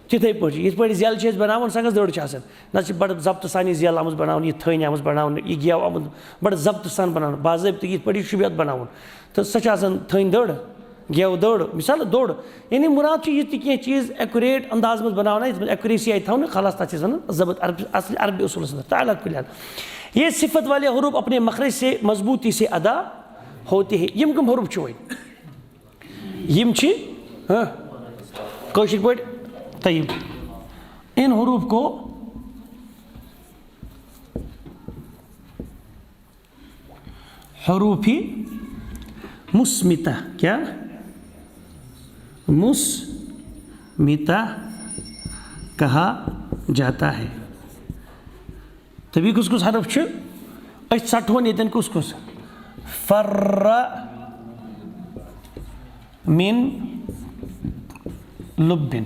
تِتھَے پٲٹھۍ، یِتھ پٲٹھۍ زٮ۪ل چھِ أسۍ بَناوان، سۄ گٔژھ دٔڑ چھِ آسان۔ نہ چھِ بَڑٕ ضبطہٕ سان یہِ زٮ۪ل آمٕژ بَناونہٕ، یہِ تھٔنۍ آمٕژ بَناونہٕ، یہِ گٮ۪و آمُت بَڑٕ ضبطہٕ سان بَناونہٕ، باضٲبطہٕ یِتھ پٲٹھۍ یہِ شوٗبہِ اَتھ بَناوُن۔ تہٕ سۄ چھِ آسان تھٔنۍ دٔڑ، گٮ۪و دٔڑ، مِثال دٔڑ۔ یعنی مُراد چھُ یہِ تہِ کینٛہہ چیٖز accurate انداز منٛز بَناوان، یَتھ منٛز accuracy آیہِ تھاونہٕ، خلاص تَتھ چھِ أسۍ وَنان ضبط، عربی، اصل عربی اصوٗلَس اندر۔ تہٕ علیٰ کُلِّ حال، یہ صفت والے حروف اپنے مخرج سے مضبوطی سے ادا ہوتے ہیں۔ یِم کٕم حروف چھِ وۄنۍ؟ یِم چھِ، ہاں، کٲشِر پٲٹھۍ طیب۔ ان حروف کو حروف مصمتہ، کیا؟ مصمتہ کہا جاتا ہے۔ تہٕ بیٚیہِ کُس کُس حرف چھُ؟ أسۍ ژَٹہون ییٚتٮ۪ن کُس کُس؟ فر من لبن۔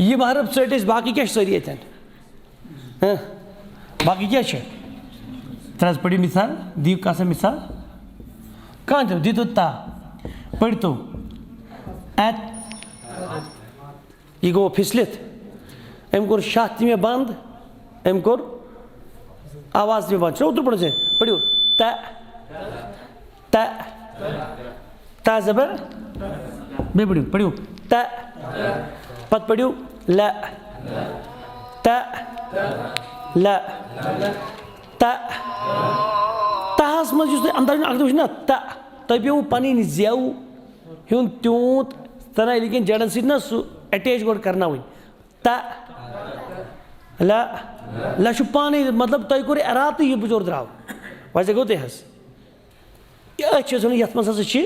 یِم حرف ژٔٹۍ أسۍ، باقٕے کیٛاہ چھِ سٲری ییٚتٮ۪ن؟ ہہ؟ باقٕے کیٛاہ چھِ؟ ترٛےٚ حظ پٔرِو مثال، دِیِو کانٛہہ مثال۔ کانٛہہ تہِ دِتو تا۔ پٔرۍتو۔ ات۔ یہِ گوٚو پھِسلِتھ۔ أمۍ کوٚر شاہ تہِ مےٚ بنٛد، أمۍ کوٚر آواز تہِ مےٚ بنٛد۔ چھُنہ اوترٕ پوٚرمُت ژےٚ؟ پٔرِو۔ تہ، تہ، تہ زبر۔ بیٚیہِ پٔرِو، پٔرِو۔ تہ۔ پتہٕ پٔرِو لہ۔ تہ۔ لہ۔ تہ۔ تہس منٛز یُس تۄہہِ انداز چھُنہ، اکھ دۄہ چھُنہ تہ، تۄہہِ پیوٚوُ پنٕنۍ زٮ۪و ہیوٚن تیوٗت تنہٕ ییٚلہِ کِنۍ جڑن سۭتۍ نہ سُہ attach گۄڈٕ کرناوٕنۍ۔ تہ۔ لہ۔ لہ چھُ پانے، مطلب، تۄہہِ کوٚر ارادٕ، یہِ بُجور درٛاو۔ وۄنۍ گوٚو تۄہہِ حظ۔ یہِ أتھۍ چھِ أسۍ وَنان، یَتھ منٛز ہسا چھِ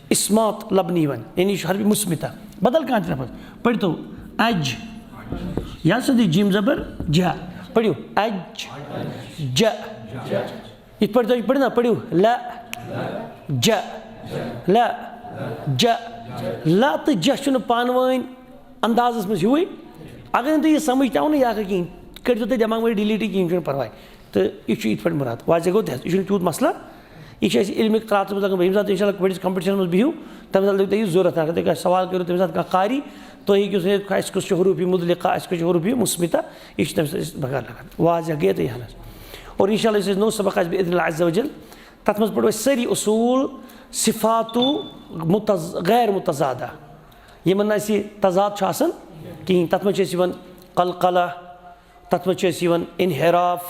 اِسمات لَبنہٕ یِوان، یعنی یہِ چھُ حرفِ مُثبتہ۔ بدل کانٛہہ تہِ لفظ۔ پٔرۍتو اَج۔ یا سیوٚدُے جیم زبر جا۔ پٔرِو اَج۔ جا۔ یِتھ پٲٹھۍ تۄہہِ پٔرِو نا، پٔرِو لَ۔ جا۔ لَ۔ جا۔ لَ تہٕ جا چھُنہٕ پانہٕ ؤنۍ اندازَس منٛز ہیوٗوٕے۔ اگر نہٕ تۄہہِ یہِ سَمٕجھ تہِ آو نہٕ یا کِہیٖنۍ، کٔرۍزیو تُہۍ دٮ۪ماغ منٛز delete کِہیٖنۍ، چھُنہٕ پَرواے۔ تہٕ یہِ چھُ یِتھ پٲٹھۍ مُراد۔ واضح گوٚو تہِ حظ، یہِ چھُنہٕ تیوٗت مسلہٕ۔ یہِ چھُ اَسہِ علمِ قراءتَس منٛز لَگان۔ ییٚمہِ ساتہٕ اِنشاء اللہ کُنہِ competition منٛز بِہِو، تَمہِ ساتہٕ لَگہِ تۄہہِ یہِ ضوٚرَتھ۔ اگر تُہۍ کانٛہہ سوال کٔرِو تَمہِ ساتہٕ کانٛہہ قاری، تُہۍ ہیٚکِو سُہ ہیٚتھ، اَسہِ کُس چھُ حروفِ مُطلقہ، اَسہِ کُس چھُ حروفِ مُثبتہ، یہِ چھُ تَمہِ ساتہٕ أسۍ بکار لَگان۔ واضح گٔے تۄہہِ یہِ حالَس۔ اور اِنشاء اللہ یُس اَسہِ نوٚو سبق آسہِ بِإِذْنِ اللہِ عَزَّ وَجَلَّ، تَتھ منٛز پَرو أسۍ سٲری اصوٗل صفاتُ متض-، غیر متضادہ، یِمَن نہٕ اَسہِ تضاد چھُ آسان کِہیٖنۍ۔ تَتھ منٛز چھِ اَسہِ یِوان قلقلہ، تَتھ منٛز چھِ اَسہِ یِوان انحراف،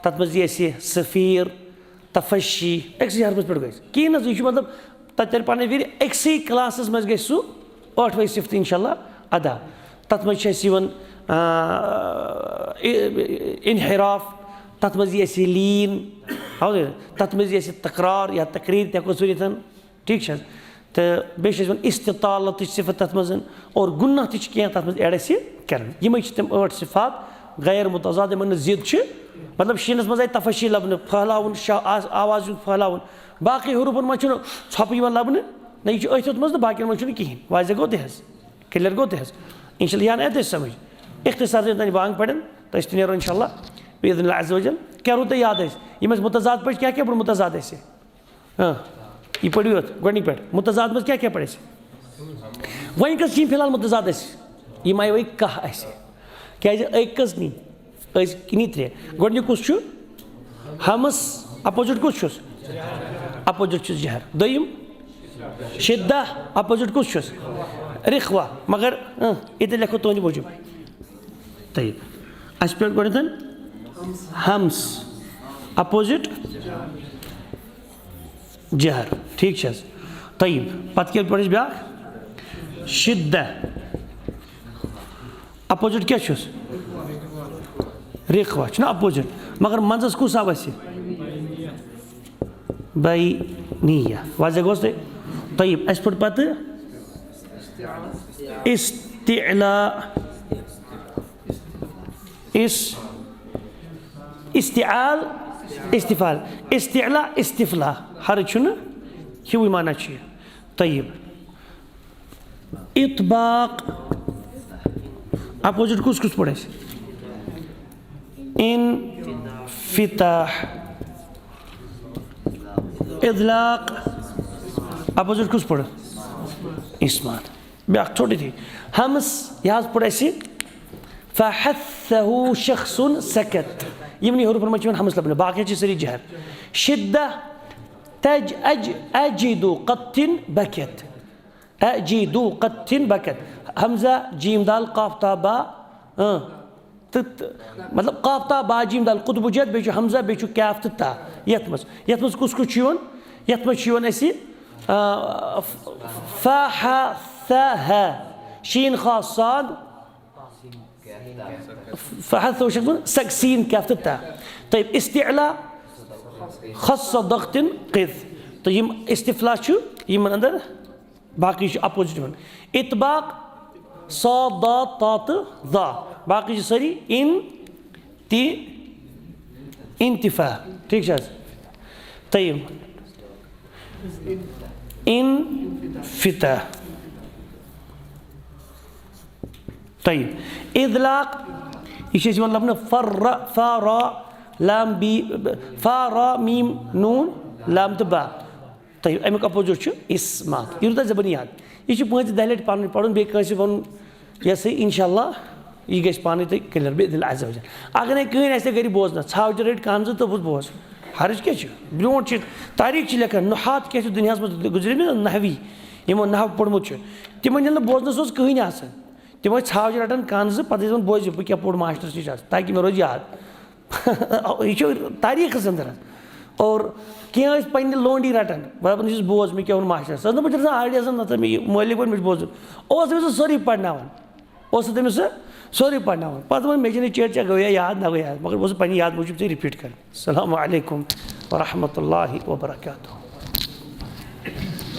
تَتھ منٛز یی اَسہِ صفیر، تفشی، أکسٕے حرفس پٮ۪ٹھ گژھِ کِہیٖنۍ نہٕ حظ۔ یہِ چھُ مطلب، تَتہِ تَرِ پانَے ویٖرِ، أکسٕے class منٛز گژھِ سُہ ٲٹھوَے صفتہٕ اِنشاء اللہ ادا۔ تَتھ منٛز چھِ اَسہِ یِوان، آ، اِ-، انحراف، تَتھ منٛز یی اَسہِ لیٖن، ہاو، تَتھ منٛز یی اَسہِ تکرار یا تقریر تہِ ہٮ۪کو أسۍ ؤنِتھ۔ ٹھیٖک چھِ حظ؟ تہٕ بیٚیہِ چھِ أسۍ وَنان استطالتٕچ صفت تَتھ منٛز، اور گُناہ تہِ چھِ کینٛہہ تَتھ منٛز add اَسہِ کَرٕنۍ۔ یِمَے چھِ تِم ٲٹھ صفات، غیر متضاد، یِمن نہٕ ضد چھِ، مطلب شیٖنَس منٛز آیہِ تفشی لبنہٕ، پھٔہلاوُن، شا-، آ-، آواز ہُنٛد پھٔہلاوُن۔ باقٕے حروٗفَن منٛز چھُنہٕ ژھۄپہٕ یِوان لبنہٕ، نہ یہِ چھُ أتھۍ ہیوٚتمُت تہٕ باقیَن منٛز چھُنہٕ کِہیٖنۍ۔ واضح گوٚو تہِ حظ؟ کلیئر گوٚو تہِ حظ؟ اِنشاء اللہ یہِ آو اَتہِ اَسہِ سمجھ۔ اختصار سۭتۍ وۄنۍ بانٛگ پَرن تہٕ أسۍ تہِ نیرو اِنشاء اللہ بإذن اللہ عز وجل۔ کیٛاہ روٗد تۄہہِ یاد اَسہِ؟ یِم اَسہِ متضاد پٲٹھۍ کیٛاہ کیٛاہ پوٚر متضاد اَسہِ؟ ہاں، یہِ پٔرِو یوت گۄڈٕنِکۍ پٮ۪ٹھ۔ متضاد منٛز کیٛاہ کیٛاہ پَرِ اَسہِ؟ وۄنۍ کٔژ چھِ یِم فی الحال متضاد اَسہِ؟ یِم آیہِ وۄنۍ کاہ اَسہِ۔ کیٛازِ أکۍ کٔژ نی؟ أزۍ نی ترٛےٚ۔ گۄڈٕنیُک کُس چھُ؟ ہمس۔ اپوزٹ کُس چھُس؟ اپوزٹ چھُس جہر۔ دوٚیِم شدہ۔ اپوزٹ کُس چھُس؟ رخوہ۔ مگر اۭں، ییٚتہِ لیکھو تُہٕنٛدِ موٗجوٗب۔ طیب۔ اَسہِ پٮ۪ٹھ گۄڈٕنٮ۪تھ ہمس۔ اپوزٹ جہر۔ ٹھیٖک چھِ حظ؟ طیب۔ پَتہٕ کیٛاہ پَرِ اَسہِ بیٛاکھ؟ شدہ۔ اپوزٹ کیٛاہ چھُس؟ رخوہ۔ چھُنہ اپوزٹ؟ مگر منٛزَس کُس آو اَسہِ؟ بینیہ۔ واضح گوٚو تۄہہِ؟ طیب۔ اَسہِ پھُٹ پَتہٕ استعلا۔ اس، استعال، استفال، استعلا، استفلا۔ ہر چھُنہٕ ہیوٗ معنی چھُ یہِ۔ طیب۔ اطباق۔ اپوزٹ کُس کُس پٲٹھۍ آسہِ؟ انفتاح۔ اطلاق۔ اپوزٹ کُس پٲٹھۍ؟ اسمات۔ بیٛاکھ ژھوٚٹٕے۔ ہمس، یہِ حظ پوٚر اَسہِ، فحثه شخص سكت۔ یِمنٕے حروٗفن منٛز چھِ یِوان ہمس لبنہٕ، باقٕے چھِ سٲری جہر۔ شدہ، تج، اج، اجد قط بكت۔ اجد قط بكت۔ حمزہ، جیم دال، قاف تا با، اۭں۔ تہٕ، تہٕ، مطلب، قاف تا با جیم دال قطب جد، بیٚیہِ چھُ حمزہ، بیٚیہِ چھُ کیف تہٕ تا۔ یَتھ منٛز، یَتھ منٛز کُس کُس چھُ یِوان؟ یَتھ منٛز چھُ یِوان اَسہِ، آ، ف-، فا ہا ثا ہا، شیٖن خا صاد، فا ہا ثا شکل سک سیٖن کیف تہٕ تا۔ طیب، استعلا، خص ضغط قذ۔ تہٕ یِم استفلا چھُ، یِمن اندر باقٕے چھُ اپوزٹ یِوان۔ اطباق، صاد، ضاد، طا تہٕ ظا۔ باقٕے چھِ سٲری ان، تی، انتفا۔ ٹھیٖک چھِ حظ؟ طیب۔ انفتاح۔ طیب۔ اطلاق، یہِ چھِ أسۍ یِوان لَبنہٕ فر، فا، را، لام، بی، فا، را، میم، نون، لام تہٕ با۔ طیب، اَمیُک اپوزٹ چھُ اسمات۔ یہِ روٗد تۄہہِ زبٲنی یاد۔ یہِ چھُ پانٛژِ دَہہِ لَٹہِ پَنٕنۍ پَرُن، بیٚیہِ کٲنٛسہِ وَنُن، یہِ ہسا یہِ، اِنشاء اللہ، یہِ گژھِ پانَے تۄہہِ کلیئر بإذن اللہ عز وجل۔ اگر نَے کٕہٕنۍ آسہِ نہٕ گرِ بوزنَس، ژھاوجہِ رٔٹۍ کانٛزٕ تہٕ بوز، بوز۔ حرج کیٛاہ چھُ؟ برونٛٹھ چھِ تاریٖخ چھِ لیکھان، نحات کیٛاہ چھِ دُنیاہَس منٛز گُزریمٕتۍ، نحوی، یِمو نحو پوٚرمُت چھُ، تِمَن ییٚلہِ نہٕ بوزنَس اوس کٕہٕنۍ آسان، تِم ٲسۍ ژھاوجہِ رَٹان کانٛزٕ، پَتہٕ ٲسۍ دَپان، بوزِ، بہٕ کیٛاہ پوٚر ماسٹرَس نِش آز، تاکہِ مےٚ روزِ یاد۔ یہِ چھُ تاریٖخَس اندر۔ اور کینٛہہ ٲسۍ پننہِ لونڈی رٹان، دپان ٲسِس، بوز مےٚ کیٛاہ ووٚن ماسٹرس۔ سۄ ٲس دپان، "بہٕ چھُس آسان آیڈیا زن، نتہٕ مےٚ یہِ مٲلِک ووٚن، مےٚ چھُ بوزُن۔" اوس أمِس سُہ سورُے پرناوان، اوس سُہ تٔمِس سُہ سورُے پرناوان۔ پتہٕ ووٚن، "مےٚ چھُنہٕ چیٹ ژےٚ گوٚویا یاد، نہ گوٚو یاد، مگر بہٕ اوسُس پننہِ یاد موٗجوٗب ژےٚ رِپیٖٹ کران۔" السلام علیکم ورحمۃ اللہ وبرکاتہ۔